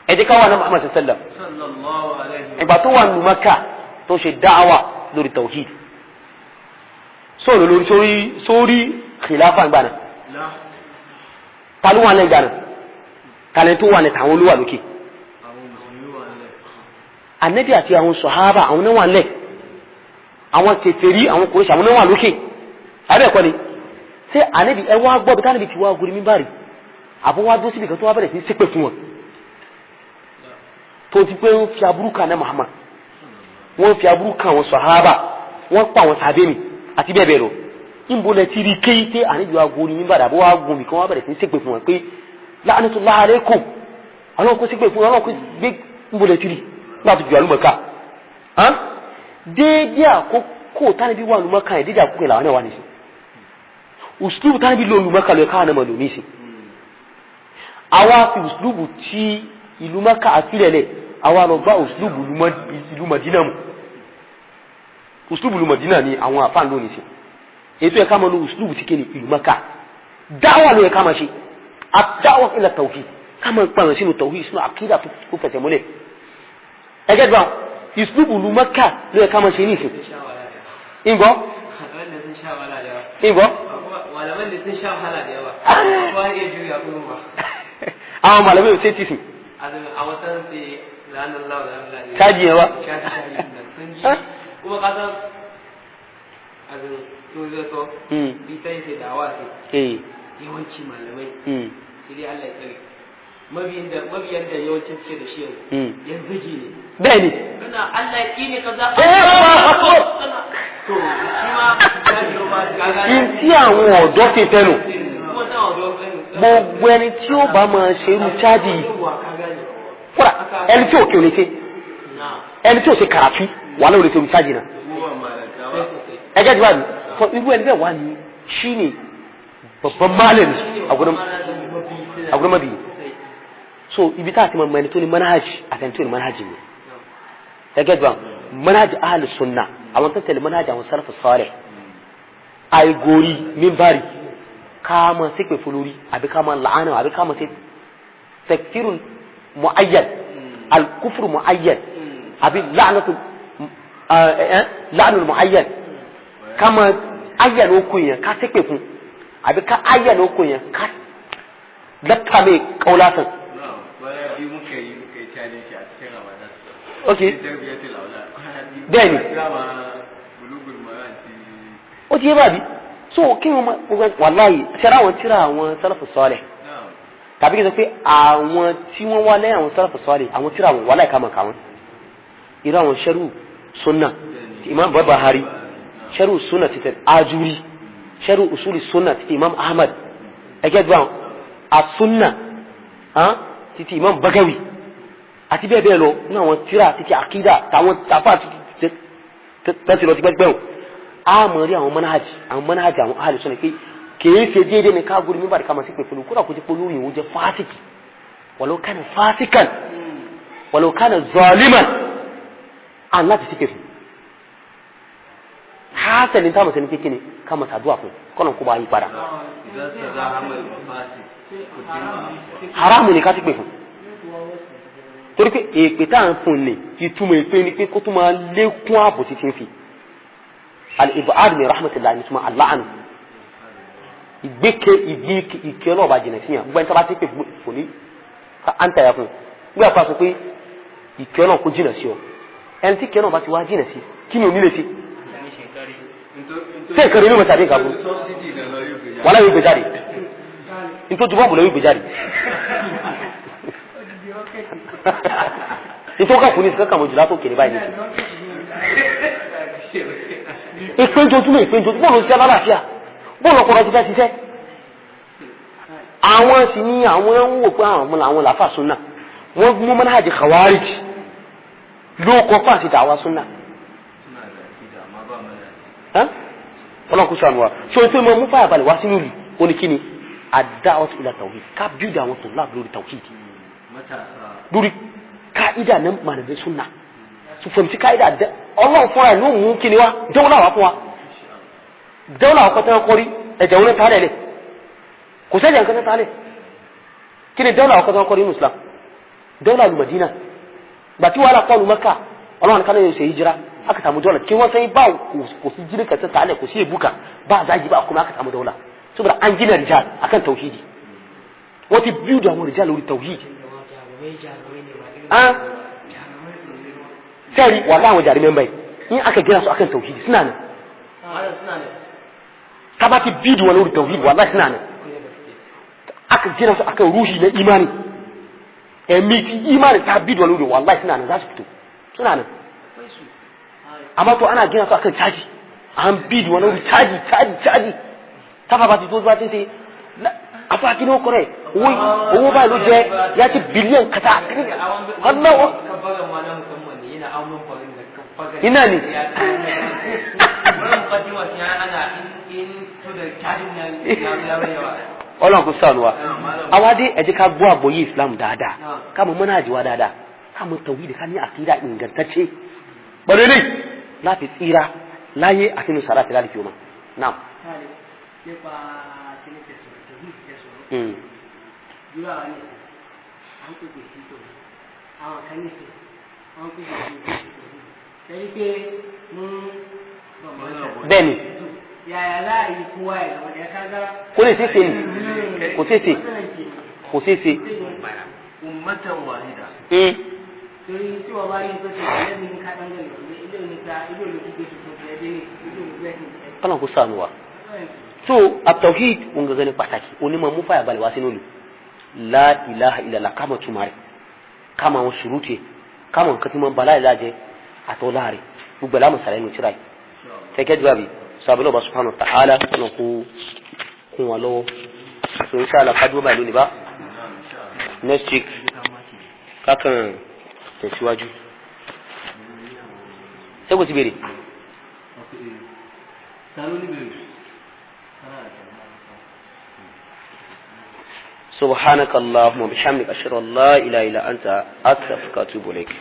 Ẹ jẹ́ káwọn Muhammad sallam ìgbà tó wà nù Mákà tó ṣe dáwà lórí tawhid, sóòlù lórí sórí khilafa gbàna, ta ló wà lẹ́ gbàna, tàlẹ́ tó wà ní tàwọn olówà lókè, anabi àti àwọn sọ̀hábà, àwọn náà wà lẹ̀, àwọn kèfèrí, àwọn kòrìṣà, àwọn náà wà lókè. Àbẹ́ ẹ̀kọ́ ni ṣé anabi ẹ wá gbọ́ bí tánàbí ti wá gorí mímbàrí, àbọ̀ wá dó síbi kan tó wá bẹ̀rẹ̀ sí ṣépè fún wọn, tó ti pé ń fi aburú kan náà Muhammad, wọ́n fi aburú kan àwọn sọ̀hábà, wọ́n pa àwọn sàbẹ̀mì àti bẹ́ẹ̀ bẹ́ẹ̀ lọ. Níbo lẹ ti rí kéyí pé anabi wa gorí mímbàrí, àbọ̀ wá gùn mí kan wá bẹ̀rẹ̀ sí ṣépè fún wọn pé la'natullahi alaykum, àwọn kò ṣépè fún wọn, àwọn kò gbé? Níbo lẹ ti rí nígbà tó ju àlùmọ̀ká déédéé àkókò tánibí wà lùmọ̀ká yẹn, déédéé àkókò yẹn làwọn náà wà nísìn? Uslubu tá níbi lólu Mẹ́kà lóye káwọn ọmọ lòmí sí. Àwa fi uslubu tí ìlú Mẹ́kà àfilẹ̀lẹ̀, àwa lọ gbá uslubu ìlú Mádínà mu. Uslubu ìlú Mádínà ni àwọn àfáà lónìí sí. Ètò ẹ̀ka máa lo uslubu ti kéde ìlú Mẹ́kà. Dáwà ló yẹ ká máa ṣe. Àdáwà ila tawhid. Ká máa pààyàn sínú tawhid, sínú àkídà tó fẹsẹ̀ múlẹ̀. Ẹgẹ́ gbà uslubu ìlú Mẹ́kà ló yẹ ká máa ṣe ní ìsìn. Ìgbọ́? Ìgbọ́? Malaman da sun sha wahala da yawa. Kowa iya juya kuma. Àwọn malamai ò ṣe ti sìn. A watan sai ranar lawa ranar lawa. Caji yawa. Caji caji sun ji. Kuma ka san azin to zai so. Bi sai sai dawa sai. Yawanci malamai. Sai dai Allah ya tsare. Mabiyan da yawancin suke da shi yanzu. Yanzu ji ne. Bẹ́ẹ̀ni. Kana Allah ya ƙi ne kaza. To shi ma Tí àwọn ọ̀dọ́ ti fẹ́nu gbogbo ẹni tí ó bá máa ṣe irú chájì yìí kódà ẹni tí ò kí ò lè ṣe, ẹni tí ò ṣe kàràtú wà lóò lè ṣe irú chájì náà. Ẹgẹ́ tí wà ní sọ irú ẹni bẹ́ẹ̀ wà ní ṣí ni babban malami a gurin mabiyi. So ibi tá a ti mọ ẹni tó ní manhaj àti ẹni tó ní manhaj ni. Ẹgẹ́ tí wà manhaj ahlu sunna, àwọn tó tẹ̀lé manhaj àwọn salafu salih, àìgórí mímbàrí ká máa ṣépè fún lórí àbí ká máa làánà àbí ká máa ṣe takfirun mu'ayyad, al-kufru mu'ayyad, àbí la'natu la'nul mu'ayyad, ká máa ayyana okun yẹn ká ṣépè fún àbí ká ayyana okun yẹn ká lafta mai kaulasan. Ok, bẹ́ẹ̀ni ó ti yé bàbí. So kí wọn máa wàláyé ṣẹlẹ àwọn tíra àwọn sálàfù sọlẹ tàbí kí n sọ pé àwọn tí wọn wá lẹ́yìn àwọn sálàfù sọlẹ, àwọn tíra àwọn wàláyé ká máa kà wọn, irú àwọn sẹrù sunna ti Imam Barbahari, sẹrù sunna ti tẹ Ajuri, sẹrù usuli sunna ti Imam Ahmad, ẹgẹ gbọ́n asunna ti ti Imam Bagawi àti bẹ́ẹ̀ bẹ́ẹ̀ lọ ní àwọn tíra ti ti akida tàwọn tàfà ti tẹ́sí lọ ti gbẹ́gbẹ́ o. A mọ̀ rí àwọn manhaj, àwọn manhaj àwọn ahli sunna pé kìí ṣe déédéé ní káàgórí mímbà ká máa sí pé fúnni kódà kó ti polórí ìwọ́n jẹ́ fásitì, walau kana fasikan walau kana zaliman, à ń láti sí pé fún hásẹ̀ ní táwọn sẹ́ni kékeré ká máa ṣàdúrà fún kọ́nà kó bá yí padà. Haramu ni ká ti pè fún, torí pé èpè tá à ń fún ni ìtumọ̀ èpè ni pé kó tó máa lékún ààbò títí ń fi al-ib'ad min rahmatillah ní túmọ̀ aláàánú ìgbéke ìgbé ìké ọlọ́ọ̀bá jìnà síyàn. Gbogbo ẹni tó bá ti pè fún ní à ń tẹ̀yà fún un gbé àpá sọ pé ìké ọlọ́ọ̀ kó jìnà sí ọ, ẹni tí ìké ọlọ́ọ̀ bá ti wá jìnà sí kí ni òní lè ṣe? Ṣé ìkẹrẹ inú mẹ́ta dé ìkàbọ̀ wàhálà yóò gbé jáde, nítorí bọ́ọ̀bù lọ yóò gbé jáde, nítorí kàkùn ní ìsìnkà kàmójú látò kéré báyìí nìyí. Ìpéjojúmọ́ ìpéjojúmọ́ bọ́ọ̀lù sí alálàáfíà, bọ́ọ̀lù ọkọ̀ ti fẹ́ ṣiṣẹ́. Àwọn sì ní àwọn ń wò pé àwọn làwọn làáfà súnà, wọ́n mú manhaj khawarij ló kọ́ fáṣí dàwa súnà. Ọlọ́run kò sànù wa. Ṣé o tó mọ mú fàyà balẹ̀ wá sínú ìlú oníkíni ad-da'watu ila tawhid, ká bíúdì àwọn tó láàbù lórí tawhid, lórí káìdà náà mànàbí súnà fòmùsí káìdà ọlọ́run fúnra ẹ̀ ló mú kíni wá dẹ́wọ́lá wá fún wa, dẹ́wọ́lá wá kọ́tẹ́ kọ́rí ẹ̀jẹ̀ wọn ta lẹ̀ kò sẹ́jẹ̀ nǹkan ta lẹ̀ kí ni dẹ́wọ́lá wá kọ́tẹ́ kọ́rí ní Islam? Dẹ́wọ́lá lu Madina gbàtí wàhálà kọ́ lu Mẹ́kà, ọlọ́run kan yóò ṣe hijira aka samu dọ́là kí wọ́n sẹ́yìn bá kò sí jírí kẹsẹ̀ ta lẹ̀ kò sí èbúkà bá a zájì bá kuma aka samu dọ́là saboda an gina rijal akan tauhidi, wọ́n ti build àwọn rijal lórí tauhidi. Sẹ́ẹ̀rí wà láwọn jàrí mẹ́mbà yìí in aka gina su akan tauhidi suna nan, ta bá ti build wọn lórí tauhidi wà láti suna nan, aka gina su akan ruhi na imani, ẹ̀mí ti imani ta build wọn lórí wà láti suna nan za su fito suna nan. Amma to ana gina su akan caji, an build wọn lórí caji caji caji, táfà bá ti tó bá ti ṣe afa kí ló kọrẹ owó báyìí ló jẹ ya ti bílíọ̀n kata ọlọ́wọ́. Iná ni. Ọlọ́run kò ṣàánú wa. Àwa dé, ẹ jẹ́ ká gbọ́ àgbọ́yé Islam dáadáa, ká mọ manhaj wa dáadáa, ká mọ tawhid, ká ní àkídà ingantacce. Pẹ̀lú eléyìí láti tsira láyé àti nínú sàrà àti láti fi wọn. Naam. Nípa kíní tẹ̀sọ̀rọ̀, tẹ̀wé tẹ̀sọ̀rọ̀ dúró, àwọn nìkan à ń pèpè sí tòun, àwọn kan nìkan wọ́n ń pèpè sí tòun tẹ̀lé pé mú. Bẹ́ẹ̀ni. Yàyà láàyè kú wa ẹ̀ lọ́wọ́ ẹ̀ kágá. Kò lè ṣeéṣe ni, kò ṣeéṣe, kò ṣeéṣe. Ummatan wahida. Torí tí wọ́n bá rí pé tó lẹ́nu ní ká dáńgẹ̀ lọ ilé oníta ilé olókùgbé tuntun tẹ̀ dé ní ilé olùgbé ẹ̀sìn. Ọlọ́run kò ṣàánú wa. So at-tawhid òun gangan ní pàtàkì onímọ̀ mú fàyà balẹ̀ wá sínú ìlú. La ilaha illallah, ká mọ̀ túmọ̀ rẹ̀, ká mọ̀ àwọn ṣùrùtì, ká mọ̀ nǹkan tí wọ́n ba láìláà jẹ́ àtọ́lá rẹ̀, gbogbo ẹ̀ lámọ̀ sàlẹ̀ nù tíra yìí kẹ́kẹ́ jù àbí sàbẹ̀lẹ̀ ọba subhanahu wa ta'ala ọ̀nà kó kún wa lọ́wọ́. So inshallah ká dúró báyìí lónìí bá next week kákan tẹ̀síwájú. Ṣé kò sí béèrè? Ta ló ní bèrè? سبحانك اللهم وبحمدك، أشهد أن لا إله إلا أنت، أستغفرك وأتوب إليك.